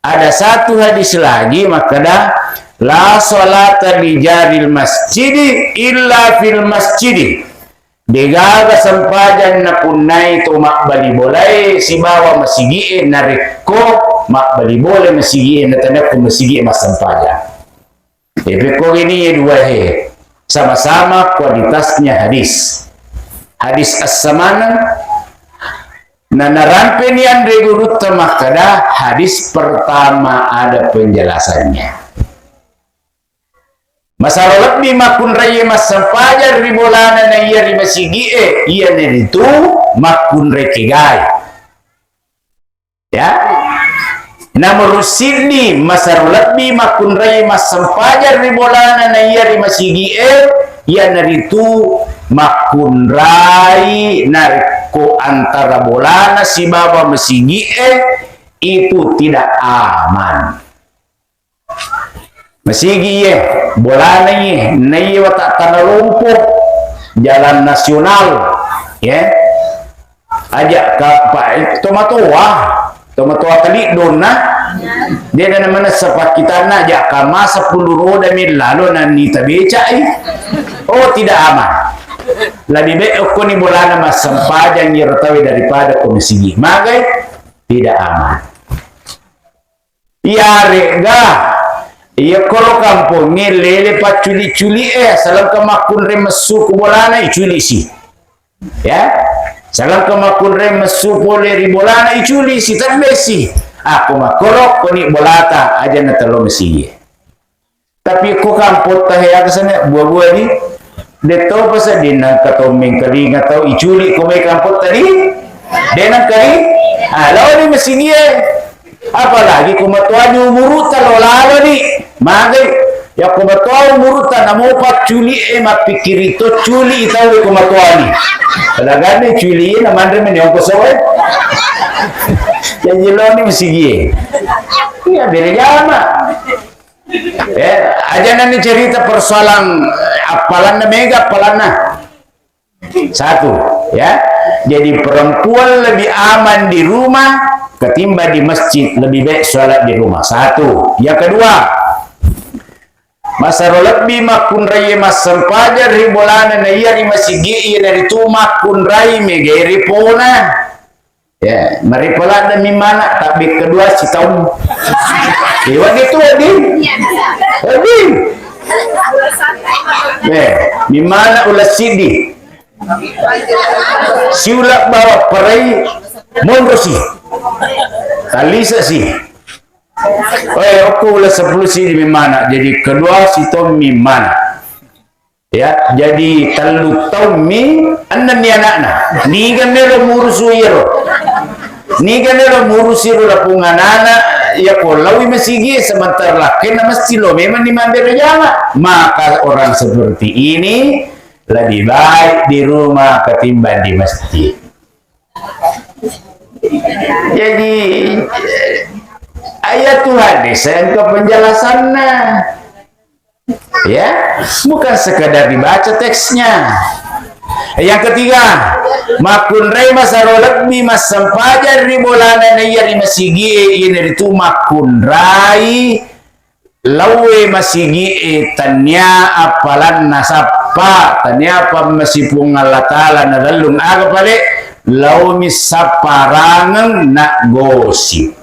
Ada satu hadis lagi makkeda, "La salata li jaril masjidi illa fil masjidi." Degaga sempajang napunnai to mabbali bolae sibawa masigi'e narekko mabbali bola masigi'e natanakku masigi'e massempajang. Epekko ini dua he, sama-sama kualitasnya hadis. Hadis as-samanah, na narampeni anre gurutta makkeda hadis pertama ada penjelasannya. Masaro lebbi makkunraie massempajang ri bolana naiya ri masigi'e, iyanaritu makkunrai kegae. Ya. Nomor siddi, masaro lebbi makkunrai massempajang ri bolana naiya ri masigi'e, iyanaritu makkunrai narekko antara bolana sibawa masigi'e itu tidak aman. Masigi iye, bolana iye, naiye wata tana lompo, jalan nasional, ya. Aja ka, pa, tomatoa, tomatoa taliddonna, de na manessa pakkitanna aja ka masa pulu roda mi lalo nanita becai. Oh, tidak aman. Lebih baik okkoni bolana massempajang iyaro tawe daripada ko masigi. Magai? Tidak aman. Iyare'ga, iya koro kampongnge lele pacculi-culi'e, salengka makkunrai messu ku bolana, iculi si. Ya, salengka makkunrai messu pole ri bolana, iculi si, tebbesi. Ako makkoro, koni bolata, aja na telo mesiye. Tapi ko kampotta he aga sana, buah-buah ni, de to pasedding nangka to mengkalinga tau iculi ko mai kampotta di, de nangka di, ah, lao ni mesigie. Apalagi ko matoani umuru'ta lo lalo ni, magai, ya ko matoa umuru'ta namo pacculi e, mappikkiri to culi tau ko matoani. Padahal ni culi na manre meni ongkoso e. Jadi lo ni mesigie. Iya, bere jama. Eh, aja nani cerita persoalan, eh, appalanna mega appalanna. Satu, ya. Jadi perempuan lebih aman di rumah ketimbang di masjid, lebih baik sholat di rumah. Satu. Yang kedua, masaro lebbi makkunrai massempajang ri bolana na iya ri masigi, iya naritu makkunrai megeri pona. Ya, maripaladda mi mana, tapi kedua si taung. Eh, wadi tu, wadi. Wadi. Eh, mi mana ulas sidi. Siulak bawa perai monro si. Talisa si. Oh, ya, aku ulas sepuluh sidi mi mana. Jadi kedua si taung mi mana. Ya, jadi tellu taung mi, enneng ni anakna. Niga melo murusu iyaro. Niga melo murusi ro lapung anana, ya ko lawi masigi sementara lakkenna mesti lo memang ni mabbere jama. Maka orang seperti ini lebih baik di rumah ketimbang di masjid. Jadi, ayat Tuhan ini saya ke penjelasannya. Ya, bukan sekadar dibaca teksnya. Yang ketiga, makkunrai masaro lebbi massempajang ri bolana naiya ri masigie, iyanaritu makkunrai laue masigie tania appalanna sappa, tania pammasi Puang Allah Taala nalellung aga pale, laomi sapparangeng na gosip.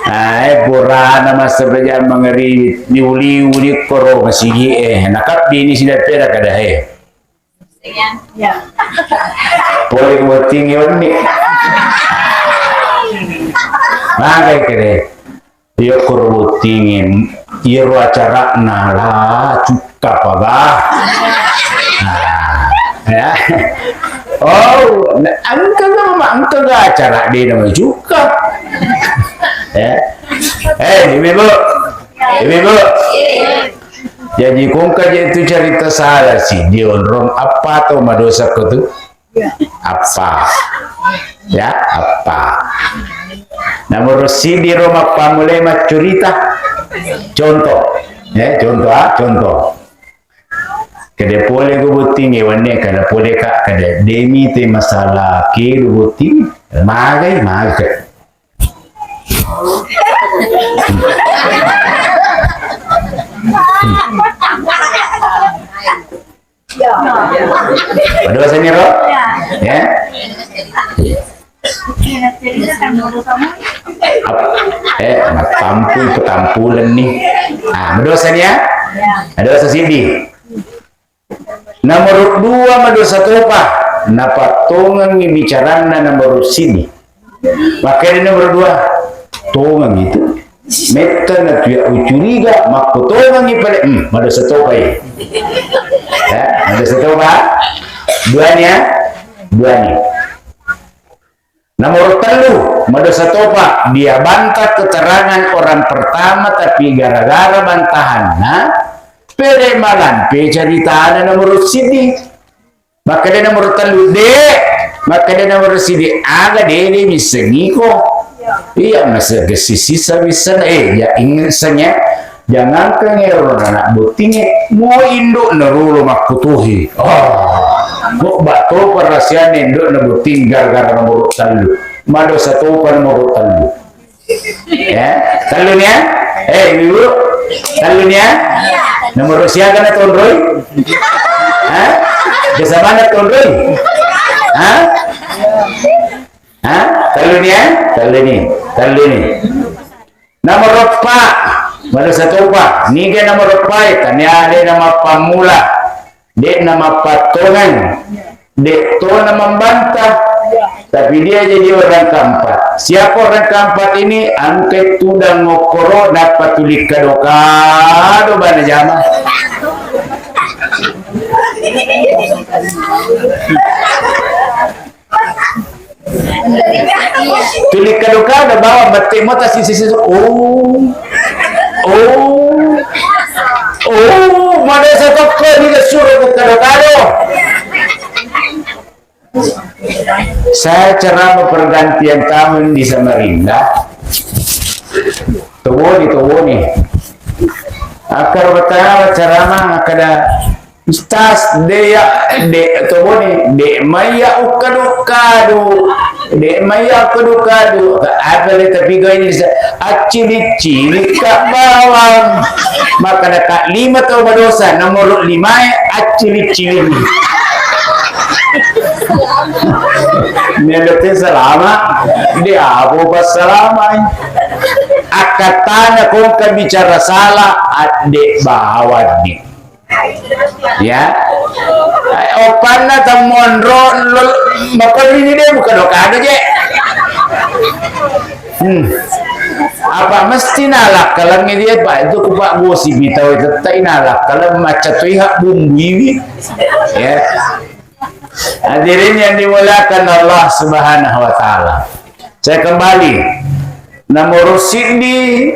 Ae, purana massempajang mangaribi, niuliu ni koro masigi e, nakabbi ni sida pera kada he. Ya. Pole wettingi wenni. Magai kede. Iya koro bottinge, iyaro acara'na la cukka paga. Nah, ya. Oh, na-, engka ga ma-, engka ga acara de na mai cukka. Ya. Eh, ibu-ibu. Ibu-ibu. Jadi kongka je itu cerita salah sih, dionrong apa tau madosa ko tu? Apa? Ya, apa? Nomor sidi ro mappamulai maccurita. Contoh. Ya, contoh, ah, contoh. Kede pole ku bottinge wanne, kada pole ka, kada demi te masalah ke ku botting. Magai, magai. Madosa ni ro? Ya. Ap-, eh, matampu petampulen ni. Ah, madosa ni ya? Madosa sidi. Nomor dua madosa topa. Napattongengi bicaranna nomor sidi. Makanya nomor dua. Tongeng itu. Metta na tuya ucuriga, makkutongengi pale, hmm, madosa topa ya. Ya, madosa topa. Dua ni ya. Dua ni. Nomor tellu, madosa topa, dia bantah keterangan orang pertama, tapi gara-gara bantahanna, pede malampe caritana nomor sidi. Makkeda nomor tellu, de. Makkeda nomor sidi, aga de, de missengi ko. Iya, masa gessi sisa bisa, eh, ya inget senya. Jangankan ero anak bottingnge, mo indokna rolo makkutuhi. Oh, kok bak topa rahasiana indokna botting gara-gara nomor tellu. Madosa topa nomor tellu. Ya, tellu ni ya? Eh, ibu, tellu ni ya? Nomor siaga na tonroi? Hah? Desa mana tonroi? Hah? Hah? Tellu ni ya? Tellu ni. Tellu ni. Nomor eppa, madosa topa. Niga nomor eppa e? Tania de na mappammula, de na mappattongeng, de to na mambantah. Tapi dia jadi orang keempat. Siapa orang keempat ini? Angke tudang ngokkoro nappa tuli kado-kado bana jama. Tuli kado-kado bawa bette mo tasi sisi. Oh. Oh. Oh, madosa tokko ni suro kado-kado. Saya ceramah pergantian tahun di Samarinda. Towoni, towoni. Akar pertama ceramah kada Ustaz, de ya, de tobone, de maiya ukkadu-kadu, de maiya ukkadu-kadu. Apa le tapi kau ini bisa accili-cili ka bawang. Maka dekat lima tau berdosa, nomor lima ya accili-cili. Nyelote salama, de apa pas salama. Akatana kongka bicara salah, adde bawang ni. Ya. Eh, opanna temmonro lo-, maperrini de buka doka aja je. Hmm. Apa mesti nalakkalengngi dia, Pak? Itu ku Pak Gosi bitau tettai nalakkaleng macca toi hak bumbuiwi. Ya. Hadirin yang dimuliakan Allah Subhanahu wa Ta'ala. Saya kembali. Nomor sidi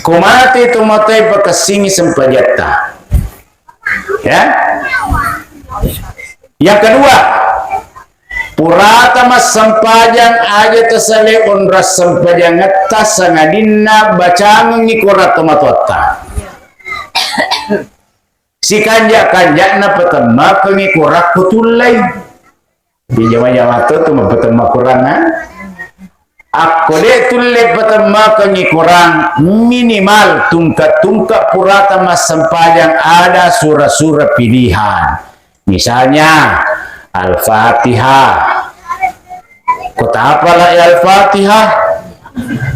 Ko mate tomatoae pakessingi sempajatta. Ya. Yang kedua, purata massempajang aja tasale onrang sempajangetta sangadinna bacangengngi korang tomatoatta. Sikanja-kanja'na patemmakengngi korang ko tullei. Di jama-jama to tu mapatemma korang, ha? Akko de tulle patemmakengngi korang, minimal tungka-tungka purata massempajang ada sura-sura pilihan. Misalnya, Al-Fatihah. Ko tapala Al-Fatihah,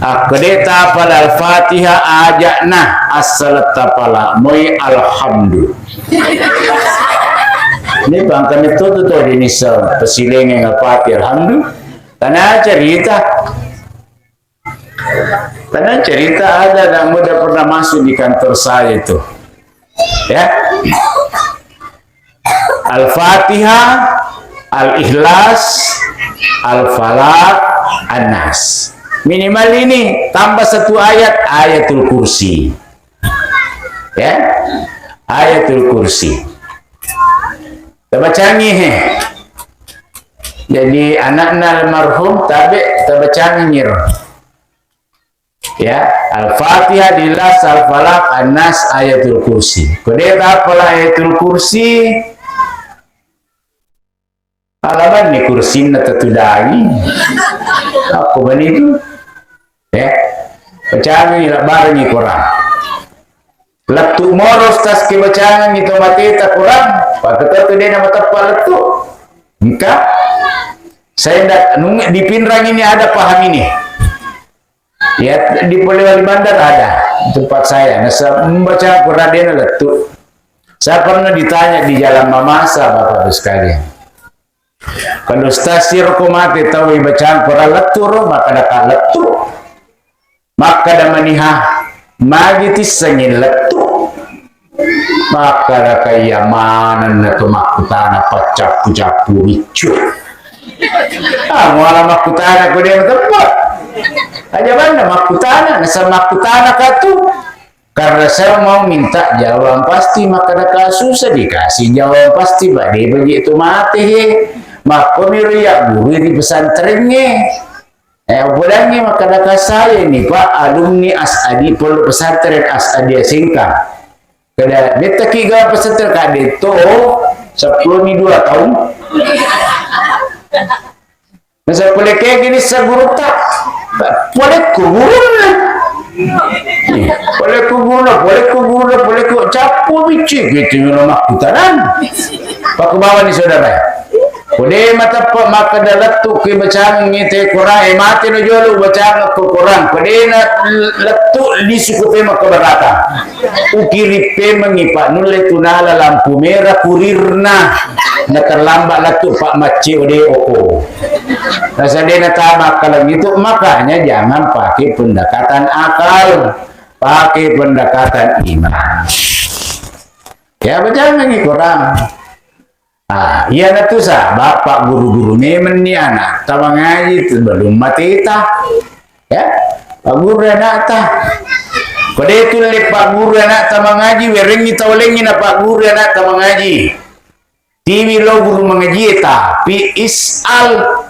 akko de tapala Al-Fatihah aja'na, assaleng tapala moi alhamdu. Ini bangka metto tu to jenis, eh, pesilengeng Al-Fatihah alhamdu. Karena cerita. Karena cerita ada anak muda pernah masuk di kantor saya itu. Ya. Al-Fatihah, Al-Ikhlas, Al-Falaq, An-Nas. Minimal ini tambah satu ayat, Ayatul Kursi. Ya. Ayatul Kursi. Tabacangi he. Jadi anakna almarhum tabe tabacangi ro. Ya, Al-Fatihah, Ikhlas, Al-Falaq, An-Nas, Ayatul Kursi. Ko de tapala Ayatul Kursi, alabanni kursinna tetudangi. Apa bani itu? Ya. Bacangi, labbarangi Quran. Lettu moro ustaz kebacangangi to mateta Quran, pakketetu de na mateppa lettu. Engka. Saya ndak nung di Pinrang ini ada paham ini. Ya, di Polewali Mandar ada tempat saya. Nasa membaca Quran de na lettu. Saya pernah ditanya di Jalan Mamasa, Bapak Ibu sekalian. Kalau ustaz siro ko mate tau ibacang Quran lettu ro, makkadaka lettu. Makkada maniha, magi tissengi lettu. Makkadaka iya manenna to makkutana paccappu-cappu riccu. Ah, muala makkutana ko de mateppa. Aja banna makkutana, nasa makkutana katu. Karena saya mau minta jawaban pasti, makkadaka susah dikasih jawaban pasti, Pak. De bagi itu mate he. Makkomi ro ya guru di pesantrennya. Eh, upodangngi makkadaka saya ini, Pak, alumni As'adi, Pondok Pesantren As'adi Sengkang. Kada mettaki ga pesantren kade to, sepuluh mi dua tahun. Nasa pole kegi nissa gurutta, pole ku gurunna. Pole ku gurunna, pole ku gurunna, pole ku cappu bicci, gitu, nyo makkutanan. Pakku bawani saudara. Ko de mateppa makkada lettu ke bacangi te Quran, eh, mate no jolo bacang ko Quran. Ko de na lettu lisu ko pe makkabarata. Ukiri pemengi, Pak, nulle tunala lampu merah kurirna. Na terlambat lettu, Pak, macce ode oko. Nasa de na tama akkaleng itu, makanya jangan pakai pendekatan akal. Pakai pendekatan iman. Ya, bacangi Quran. Ah, iyanatu sa, Bapak guru-guru memenni anak ta mangaji sebelum mateta. Ya, Pak Guru anakta. Ko de tulle Pak Guru anakta mangaji, werengi taulengi na Pak Guru anakta mangaji. Tiwi lo guru mangaji, tapi is'al.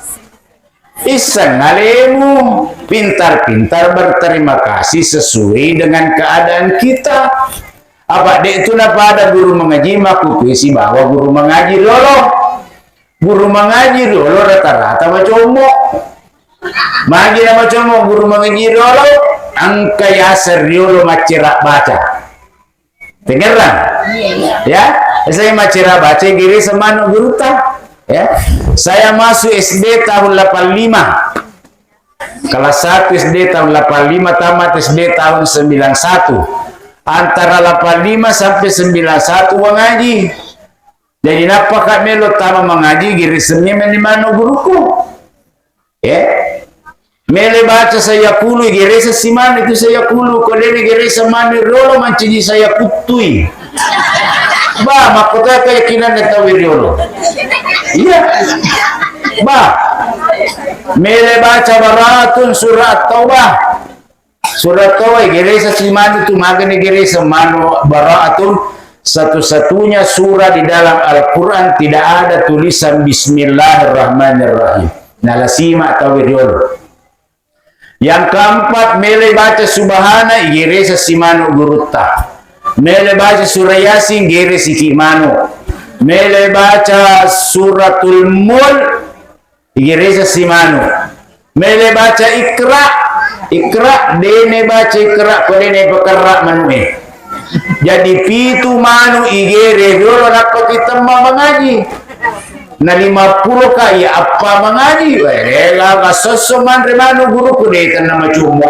Isseng alemu, pintar-pintar berterima kasih sesuai dengan keadaan kita. Apa de tu napada guru mangaji makkukui sibawa guru mangaji lolo. Guru mangaji lolo rata-rata macommo. Magi na macommo guru mangaji lolo, engka yaseng riolo maccera baca. Tengerang? Ya, saya macera baca giri semanu gurutta. Ya, saya masuk S D tahun delapan lima. Kelas satu S D tahun delapan lima, tamat S D tahun sembilan satu. Antara delapan lima sampai sembilan satu mengaji. Jadi nappa ka melo tama mengaji giri semia meni manu guruku. Eh? Mele baca saya kulu, igeresa simanu itu saya kulu, ko dene geresa manu rolo mancaji saya kuttui. Ba, makkota keyakinan tau riolo. Iya. Ba. Mele baca baratun surat Taubah. Surat Taubah, igeresa simanu tu magane geresa manu baratun. Satu-satunya surah di dalam Al-Quran tidak ada tulisan Bismillahirrahmanirrahim. Nalasima tau riolo. Yang keempat, mele baca Subhana, igeresa simanu gurutta. Mele baca surah Yasin, gere siki manu. Mele baca suratul Mulk, igeresa simanu. Mele baca Iqra, Iqra, dene baca Iqra, ko dene pekerra manue. Jadi pitu manu igere dolo nappa kitemma mangaji. Na lima pulo ka iya appa mangaji. Weh, lela ka sosso manre manu guruku de tenna macummo.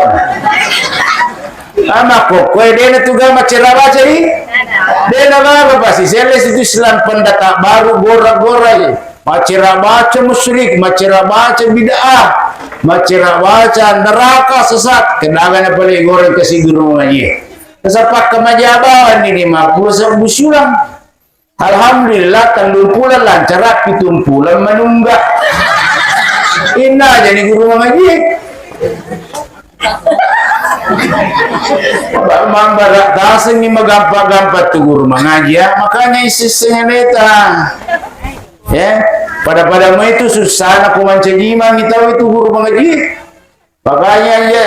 Ama ko koe dene tuga macera baca i. Dena gaga pasti sele situ Islam pendatang baru gora-gora i. Macera baca musyrik, macera baca bid'ah. Maccera waca, neraka, sesat, kedagana pale goreng kasi guru mangaji. Sesat pakka majabawan ini mappulo sebbu siulang. Alhamdulillah, tellung pulang lancara, pitung pulang manungga. Inna jadi guru mangaji. Ba-, mambara tasengi magampa-gampa tu guru mangaji, ya. Makanya isissengnge beta. Ya, pada-pada mai tu sussana ko mancaji imang, tau itu guru mangaji. Makanya aja,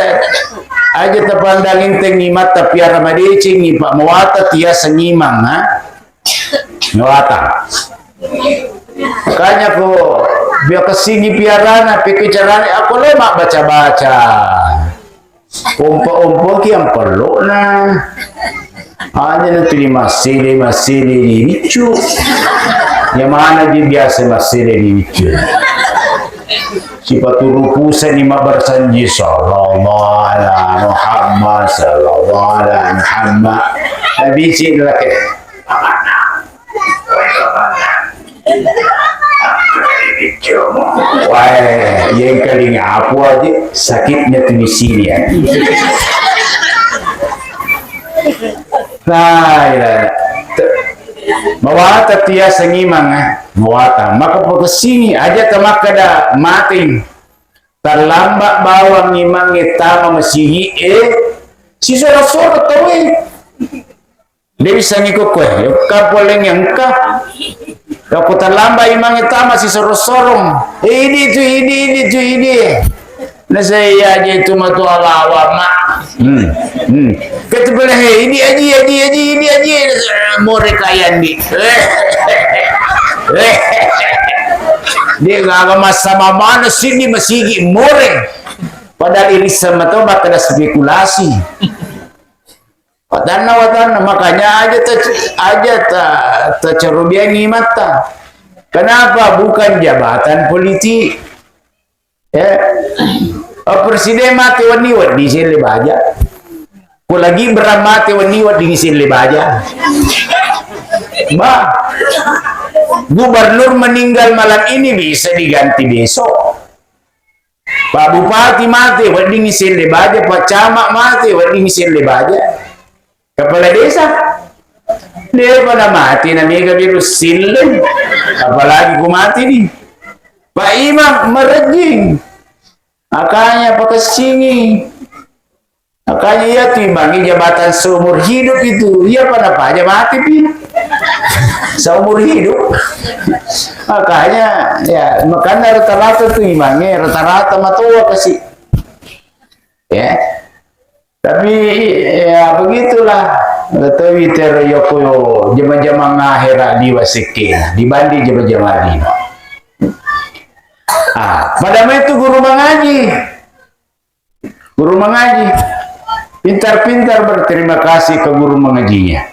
aja tapandang enteng imatta, piara madecengi, Pak, mawata tiaseng imang, ha? Mawata. Makanya ko biakessingi piarana, pekko carana, ako lo mabbaca-baca. Ompo-ompoki ampello'na. Aja na tuli massele, massele ni biccu. Ya mana di biasa massele ni biccu. Sipaturu pusani mabbarsanji, sallallahu ala Muhammad, sallallahu ala Muhammad. Nabi cik laki. Wae, yengkalinga apu aja, sakitnya tu di sini ya. Nah, ya. Te-, mawata tiaseng imang, eh. Mawata. Maka pakessini, aja tamakkada mate. Terlambat bawang imangnge tama masigi, eh. Sisoro-soro tau, eh. De' bisa ngikut koe, engka poleng engka. Kau terlambat imangnge tama sisoro-sorong. Eh, ini tu, ini, ini tu, ini. Nasai aja itu matu alawa, Mak. Hmm. Hmm. Kata pula, "Hei, ini aji, aji, aji, ini aji." More kaya ni. Dia gaga masa mamana sini masigi more. Padahal iri sama tau bakal spekulasi. Watanna, watanna, makanya aja ta-, aja ta-, tacarobiangi mata. Kenapa? Bukan jabatan politik. Ya. Oh, presiden mate wenni, wedding selle baja. Ko lagi berat mate wenni, wedding selle baja. Bah, gubernur meninggal malam ini bisa diganti besok. Pak Bupati mate, wedding selle baja. Pak Camat mate, wedding selle baja. Kepala desa, de' pada mate, na mega biru sille. Apalagi ku mate ni. Pak Imam merejing. Makanya pakessingi. Makanya iya tu imangnge jabatan seumur hidup itu. Iya pada paja mati pi. Seumur hidup. Makanya, ya, makanya rata-rata tu imangnge, rata-rata matoa kasi. Ya. Tapi, ya, begitulah. Ratawi tero yoko jama-jamang akhera liwa sekke. Dibanding jama-jamang liwa. Ah, pada mai tu guru mangaji. Guru mangaji, pintar-pintar berterima kasih ke guru mengajinya.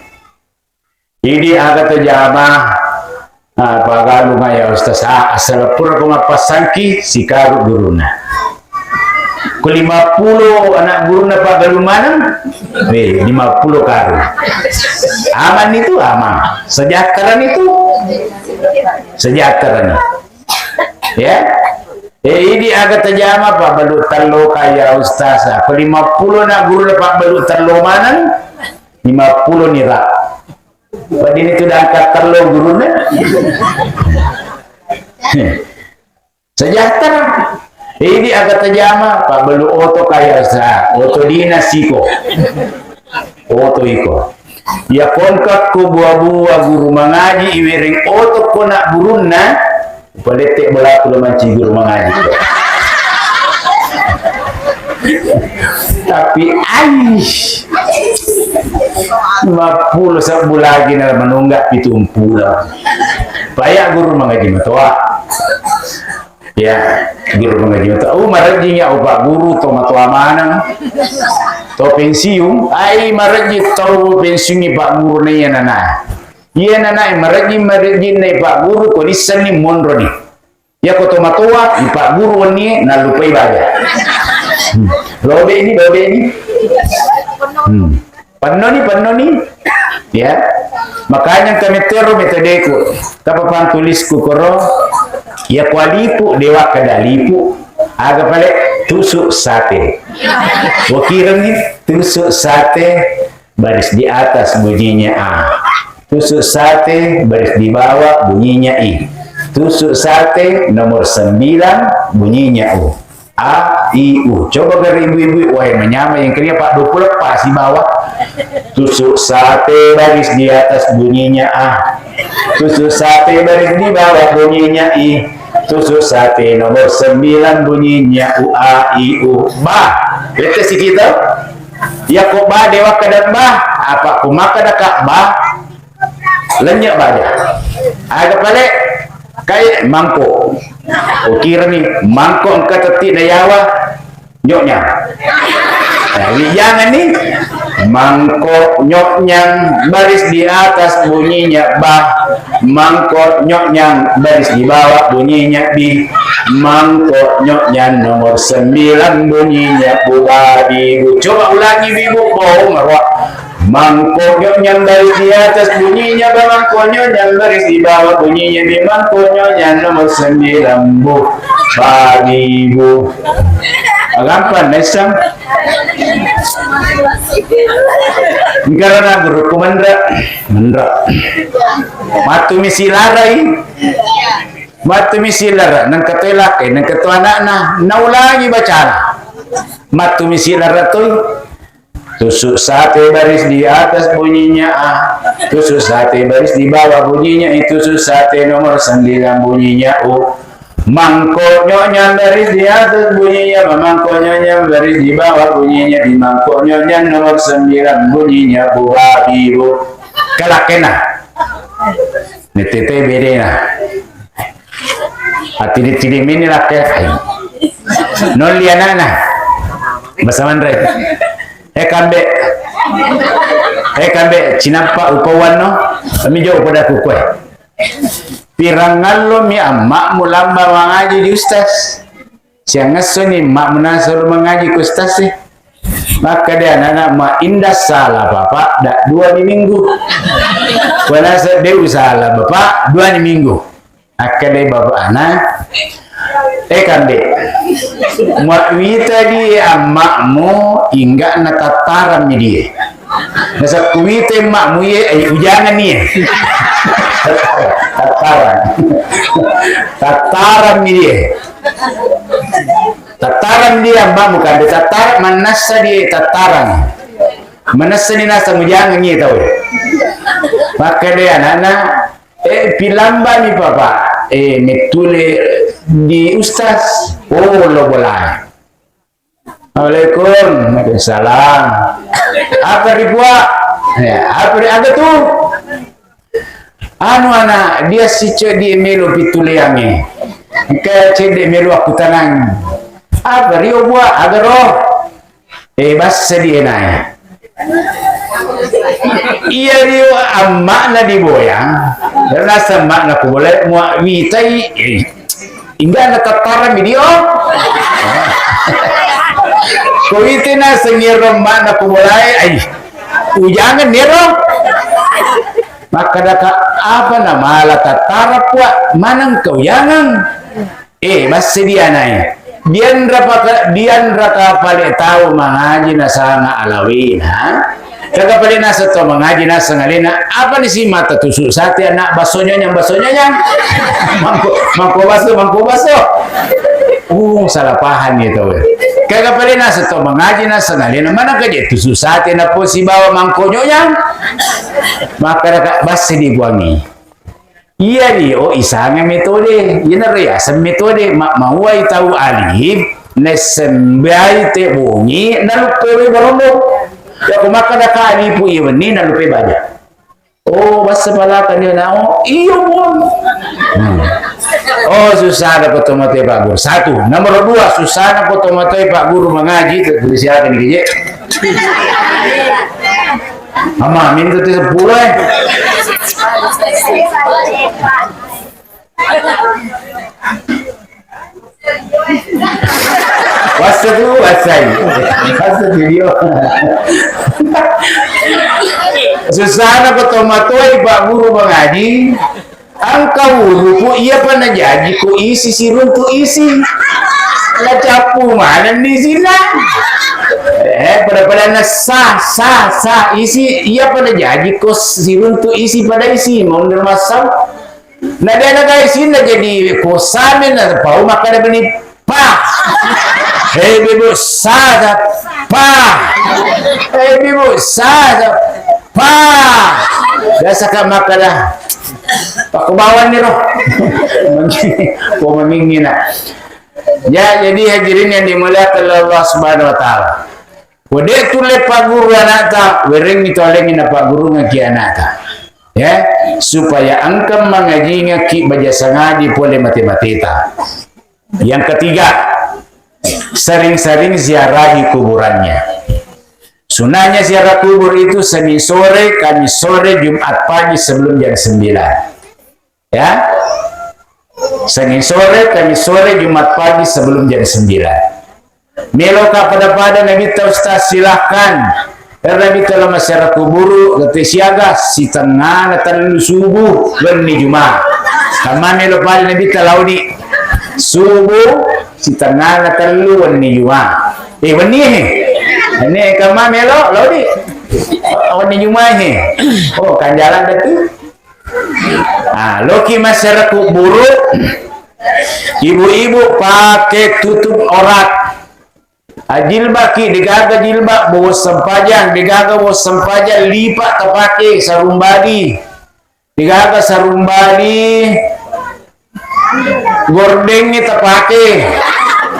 Jadi aga to jama, ah, pagalunga ya Ustaz, ah, asal pura ko mappasangki, sikaru guruna. Ko lima puluh anak guruna pagalung maneng, eh, lima puluh karu. Aman itu, aman. Sejahtera itu, sejahtera nih. Ya. Eh, idi aga tajama pabbalu tello kaya ustaz. Ko lima puluh na guru na pabbalu tello maneng, lima puluh nira. Wedding itu diangkat tello guruna. Sejahtera. Eh, idi aga tajama pabbalu oto kaya ustaz. Oto dinas iko. Oto iko. Iya ko engka ko bua-bua guru mangaji iwereng oto ko na gurunna, upalette bolaku lo manci guru mangaji. Tapi ai lima puluh sebbu lagi na manungga pitung pulo. Paya guru mangaji matoa. Ya, guru mangaji matoa. Oh, marejjing ya, oh, Pak Guru, to matoa maneng. To pensiun, ai marejjing tau pensiun i Pak Guru na iya nana. Iya nana, marejjing, marejjing na Pak Guru, ko nissenni monro ni. Ya ko to matoa, i Pak Guru wenni, nallupai baja. Hmm. Lobe ni, lobe ni. Hmm. Pennoni, pennoni. Ya. Makanya kami tero metodeku. Kapapang tulisku koro. Ya kualipu, dewa kada lipu. Aga pale. Tusuk sate. Ukirangngi, tusuk sate, baris di atas bunyinya A. Tusuk sate, baris di bawah bunyinya I. Tusuk sate nomor sembilan bunyinya U. A, I, U. Coba gare ibu-ibu, wah, manyameng yang kalian, Pak, dua puluh pas di bawah. Tusuk sate, baris di atas bunyinya A. Tusuk sate, baris di bawah bunyinya I. Tusuk sate nomor sembilan bunyinya U, A, I, U. Ba. Bete si kita. Ya ko ba dewa kada ba. Apa ko maka daka ba. Lennye baja. Aga pale. Kai mangko. Ukirani mangko engka tetti na yawa. Nyoknya. Nah, ini jangan nih. Mangkok nyoknyang, baris di atas bunyinya ba. Mangkok nyoknyang, baris di bawah bunyinya bi. Mangkok nyoknyang nomor sembilan bunyinya bu, babi bu. Coba ulangi, Bibu. Bohong, Wak. Mangkok nyoknyang, baris di atas bunyinya ba. Mangkok nyoknyang, baris di bawah bunyinya bi. Mangkok nyoknyang nomor sembilan bu, babi bu. Agampang, Naisang. Engkarana guru ku menre, menre. Matu misi larai. Matu misi lara, nengka toi lakai, nengka toi anakna. Naulangi bacana. Matu misi lara toi. Tusuk sate baris di atas bunyinya A. Tusuk sate baris di bawah bunyinya I. Tusuk sate nomor sembilan bunyinya U. Mangkok nyoknya baris di atas bunyinya, mangkok nyoknya baris di bawah bunyinya, di mangkok nyoknya nomor sembilan bunyinya bu, babi bu. Kelakena. Netete bedena. Atidi-tidi mini lakke. Ai. Nolli anakna. Basa manre. Eh kambe. Eh kambe, cinappa upawanno. Kami jo upada kukue. Pirangallo mi amma mulamba mangaji di ustaz. Siangessoni mak munasoro mangaji ku ustaz e. Makkeda anana, "Ma indah salah bapak, dak dua ni minggu." Wanasa deu salah bapak, dua ni minggu. Akkeda bapak ana, "Eh kambe, muawita di ammakmu, inggak na tattaran mi die." Nasakkuwita emmakmu ye, ai ujangan ni ye. Tattaran. Tattaran mi die. Tattaran dia ammakmu kambe, tattaran mannassa die tattaran. Mannassa ni nasa mujangan ye tau. Makkeda anana, eh, pilamba mi papa, eh, mettule di ustaz. Oh, lo bolai. Assalamualaikum. Waalaikumsalam. Apa ri, Puak? Ya, apa ri, aga tu? Anu, ana, dia si cedde melo pituliange. Engka cedde melo aku tanang. Apa rio, Puak? Aga ro? Eh, bassa di enae. Iya rio amma'na di boyang. Rasa amma'na ku boleh mua witai. Eh, Inggana tattarami dio. Ko ite naseng ero mana ko mulai, ai. Ujangan nero. Makkadaka apa namala tattara pua maneng kau jangan. Eh, massedia nai. Dianrapaka-, dianraka pale tau mangaji nasanga alawina. Kaga pale naseng to mangaji naseng alena, apa ni si mata tusuk sate anak baso nyonyang, baso nyonyang. Mangko, mangko baso, mangko baso. Uh, salah paham ya tau. Kaga pale naseng to mangaji naseng alena, mana kaje tusuk sate na po sibawa mangko nyonyang. Maka raka basi dibuangi. Iya rio isanga metode, iyanaro yaseng metode, ma-, mauwai tau alif, naissembai te bongi, naluppewe barondo. Yako makkadaka alifu iya wenni, nalupe baja. Oh, bassa palaka dia nao, iyo pun. Hmm. Oh, susah ada kotomatoi Pak Guru. Satu. Nomor dua, susah ada kotomatoi Pak Guru mengaji, terus siapa nih, Kije? Ama, minta tu sepuluh, eh. Wasa tu, wasai. Wasa tu dio. Susana ko tomatoi Pak Guru mengaji. Engka uruku iya pa najaji ko isi siruntu isi. Nacappu manenni sinna. Eh, pada-pada na sa, sa, sa, isi, iya pada jaji ko siruntu isi pada isi, mundur massau. Na dia na gai sinna jadi ko samen na pau makkada beni pa. Hei, bibu, sa, sa, pa. Hei, bibu, sa, sa, pa. Biasa ka makkada. Pakku bawang ni roh. Ko mamingina. Ya, jadi hadirin yang dimuliakan oleh Allah Subhanahu wa Ta'ala. Wede tulle pagguru anakta, werengngi tu alengngi napaggurungeng ki anakta. Ya, supaya engka mangajingekki baja sangadi pole mate-mateta. Yang ketiga, sering-sering ziarahi kuburannya. Sunahnya ziarah kubur itu Senin sore, Kamis sore, Jumat pagi sebelum jam sembilan. Ya. Senin sore, Kamis sore, Jumat pagi sebelum jam sembilan. Meloka pada-pada Nabitta Ustaz, silahkan. Karena Nabitta lama ziarah kuburu, kete siaga, sitengana tellu subuh, wenni Juma. Kamma melo pada Nabitta launi. Subuh, sitengana tellu, wenni Juma. Eh, wenni he. Ini kamma melo, launi. Wenni Juma he. Oh, kan jalan betul. Ah, loki masyarakat kuburu, ibu-ibu pakai tutup aurat. Ajilbaki, degaga jilbab, bawa sempajang, degaga bawa sempajang, lipa tapake, sarung bali. Degaga sarung bali, gordengnge tapake.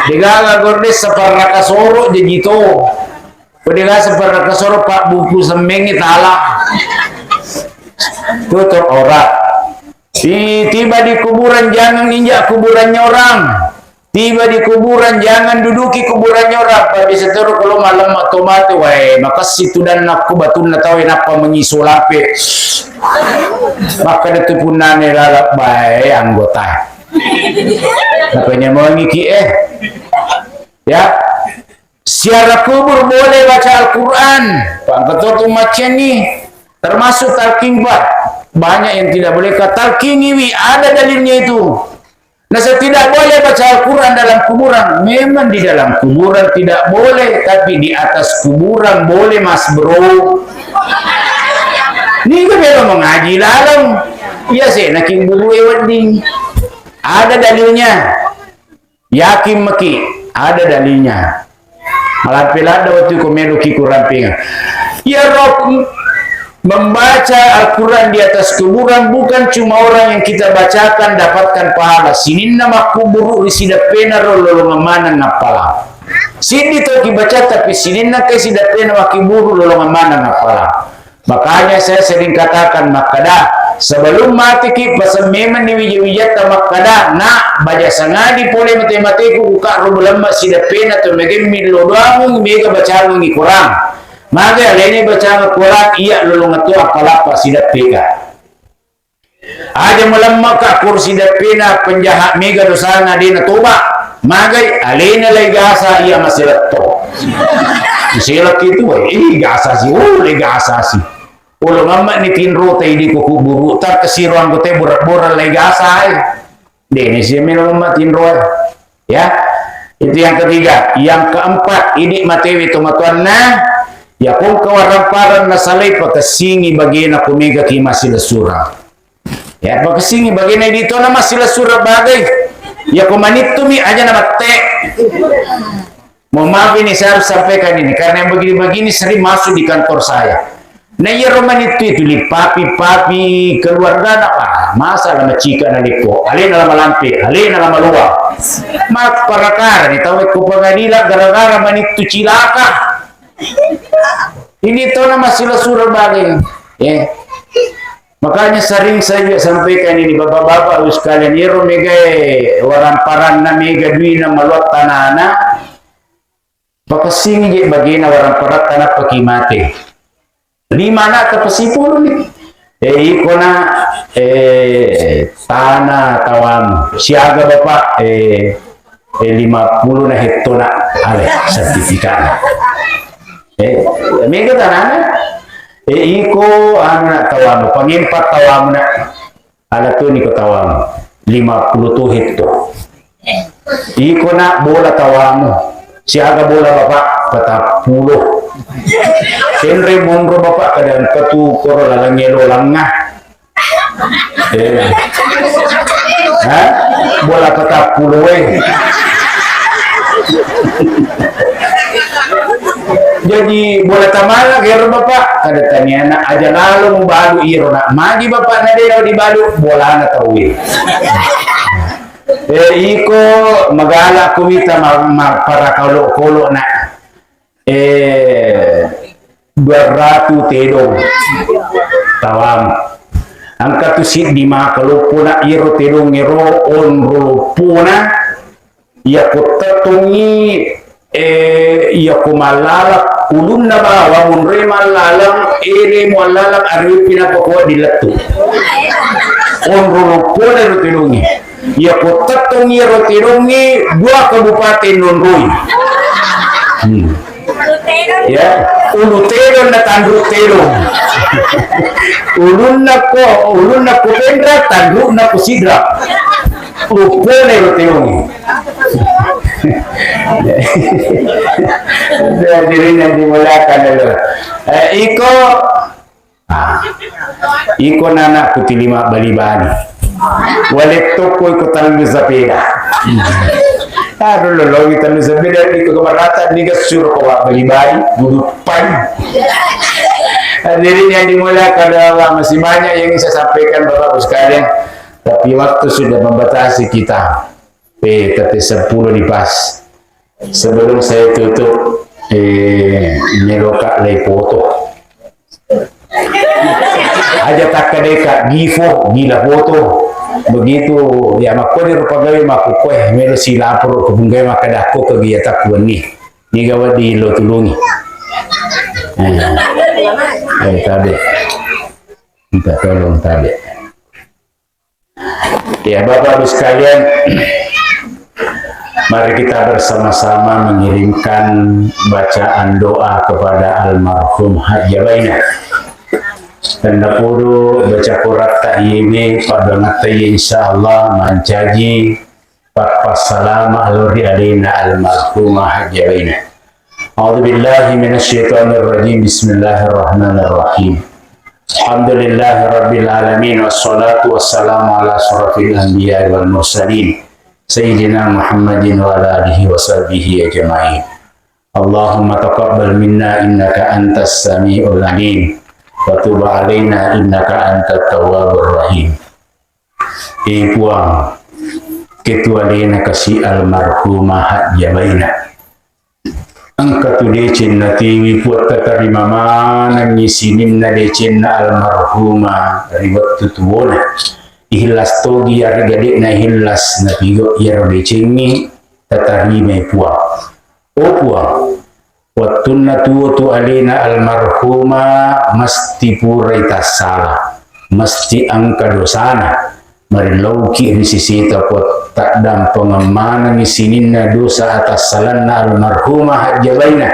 Degaga gordeng saparraka soro jajito. Degaga saparraka soro pabbuku semmengnge tala. Tutup aurat. Ti-, tiba di kuburan, jangan injak kuburannya orang. Tiba di kuburan, jangan duduki kuburannya orang. Pada setero kalau malam atau mati, wae, makassi tu dan aku batunna tawe nappa mengiso lape. Maka tu punnane lalap bae anggota. Apa nyamangi ki, eh? Ya. Ziarah kubur boleh baca Al-Quran. Pak Ketua tu macam ni. Termasuk talqin, Pak. Banyak yang tidak boleh ka talqiniwi. Ada dalilnya itu. Nah, saya tidak boleh baca Al-Quran dalam kuburan. Memang di dalam kuburan tidak boleh, tapi di atas kuburan boleh, Mas Bro. Ini juga bela mengaji dalam. Iya, saya nak kubur wedding. Ada dalilnya. Yakin maki ada dalilnya. Malampe ladda waktu ko meloki kurampenga. Iyaro membaca Al-Quran di atas kuburan bukan cuma orang yang kita bacakan dapatkan pahala. Sininna makkuburu ri sideppena ro lolongeng maneng appalang. Siddi to kibaca tapi sininna ke sideppena makkuburu lolongeng maneng appalang. Makanya saya sering katakan makkada, sebelum mateki, paseng memang ni wija-wijatta makkada, nak, baja sangadi pole mate-mateku, kuka ro bulemma sideppena to megemmi lo doangung mega bacangungi Quran. Magai aleni bacang Quran, iya lolongetto appalappa sideppeka. Aja melemmaka kursi deppena penjahat mega dosana dena toba. Magai alena lai gasa iya maseletto. Selek itu, eh, gasa si, oh, lai gasa si. Olo mamma ni tinro tai di kuku buru, tar kesiro anggota borak-borak lai gasa, eh. Dene si melo mamma tinro, eh. Ya, itu yang ketiga. Yang keempat, ini matewi tomatoanna, ya pong kawarang-parang nasalai pakessingi bagena kumega ki masih lesura. Ya, pakessingi bagena di tona masih lesura bagai. Ya, ko manittumi aja na batte. Mohon maaf ini saya harus sampaikan ini, karena yang begini-begini sering masuk di kantor saya. Nah, iya romani itu, itu li papi-papi keluarga na, ah, masa lama cika na leko, alena lama lampe, alena lama luar. Mak parakara di tahu ko pengadilan gara-gara manitu cilaka. Ini tona masih lesura bagai. Ya. Makanya sering saya juga sampaikan ini, bapak-bapak, ibu sekalian, ero megae warang paranna mega duina maluat tanana, pakessingi je bagena warang paratta nappaki mate. Lima anakta pasipuluni. Eh, ikona, eh, tana tawamu. Siaga bapak, eh, eh, lima puluh na hektona. Ale, sertifikatna. Eh, mega tanana. Eh, iko, anu na tawamu, pangempat tawamu na. Ada tu ni ko tawamu. Lima puluh tu hekto. Iko na bola tawamu. Siaga bola Bapak? Patappulo. Senre monro Bapak, kada engka tu koro laleng elo langnga. Eh. Hah? Bola patappulo e. Jadi bola tamana kero Bapak, kada taniana aja lalo mubalu iro na. Magi Bapak na dena dibalu bolana tauwe. Eh, iko magala ku mita ma-, ma-, para kolo-kolo na. Eh, dua ratu tedong tawam. Engka tu siddi maka loppona iro tedong ero onro loppona. Iya ko tettongi, eh, iya ko mallalak ulunna bawa munre mallalang, ere muallalang ariwi pinapakua dilettu. Onro loppona ro tedongi. Iya ko tettongi ro tedongi dua kabupaten nonroi. Hmm. Ya, ulu tedong na tanru tedong. Ulunna ko, ulunna ko penra, tanru na ko sidra. Loppona ro tedongi. Hadirin yang dimuliakan Allah. Eh, iko Ah. Iko nana ku tilima bali-bali. Wale tokko iko tallu sapeda. Aduh, lolongi tallu sapeda, iko keberatan, niga suro ko bali-bali, budu pai. Hadirin yang dimuliakan Allah, masih banyak yang ingin saya sampaikan Bapak Ibu sekalian, tapi waktu sudah membatasi kita. Eh, tapi sepuluh di pas. Sebelum saya tutup, eh, meloka lei foto. Aja takka deka gifo, gila foto. Begitu, ya, makkoni rupa gawe makkukue, melo si lapor ke punggawe makkadakko ke gia takku wenni. Niga wedding lo tulungi. Eh, eh, tabe. Minta tolong tabe. Ya, Bapak Ibu sekalian, mari kita bersama-sama mengirimkan bacaan doa kepada almarhum Haji Abaina. Tanda podo baca koratta iye, pada ngatta iye, insya Allah mancaji pappassalama lao ri alena almarhumah Haji Abaina. A'udzubillahi minasyaitonirrajim. Bismillahirrahmanirrahim. Alhamdulillahirabbil alamin, wassalatu wassalamu ala asyrafil anbiya'i wal mursalin, sayyidina Muhammadin wa ala alihi wa sahbihi ajma'in. Allahumma taqabbal minna innaka antas samiul alim, wa tub alaina innaka antat tawwabur rahim. Eh, Puang, ketualena kasi almarhumah Haji Abaina. Engka tu deceng natiwi, Puang, tatarima manengngi sininna decenna almarhumah ri wettu tuwona. Ihillas togi, yarega de'na ihillas napigau iyaro decengnge, tatarimai, Puang. Oh, Puang, wettunna tuo tu alena almarhumah mesti purai tassala, mesti engka dosana. Marilauki ri sisita, Puang, taddampengeng manengngi sininna dosa atassalanna almarhumah Haji Abaina.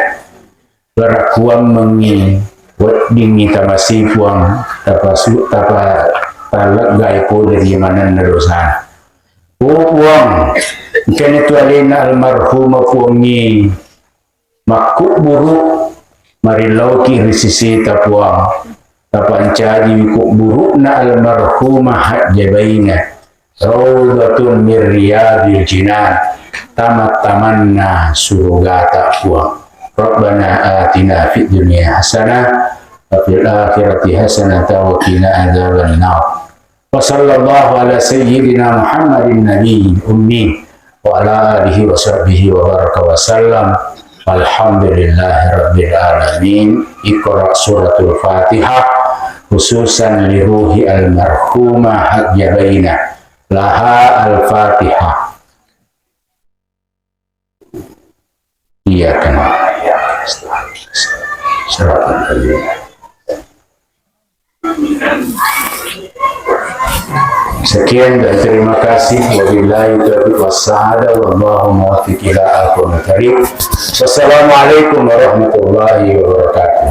Barakkuammengngi weddingngi tamasi, Puang, tapasu-, tapa-, talleggai pole ri manenna dosana. Oh, Puang, engkani tu alena almarhumah, Puangngi, makkubburu, marilauki ri sisita, Puang. Tapancaji kubburu'na almarhumah Haji Abaina, raudhatun min riyadil jinan, tamat-tamanna surugata, Puang. Rabbana atina fid dunya hasanah wa fil akhirati hasanah wa qina adzaban nar. Wa sallallahu ala sayyidina Muhammadin nabiyil ummi wa ala alihi wa sahbihi wa baraka wa sallam. Alhamdulillahi rabbil alamin. Iqra suratul Fatihah, khususan li ruhi almarhumah Haji Abaina. Laha al-Fatihah. Iyyaka na'budu wa iyyaka nasta'in. Shiratal ladzina. Sekian dan terima kasih. Wabillahi taufiq wassa'adah. Wallahu muwaffiq ila aqwamit thariq. Wassalamualaikum warahmatullahi wabarakatuh.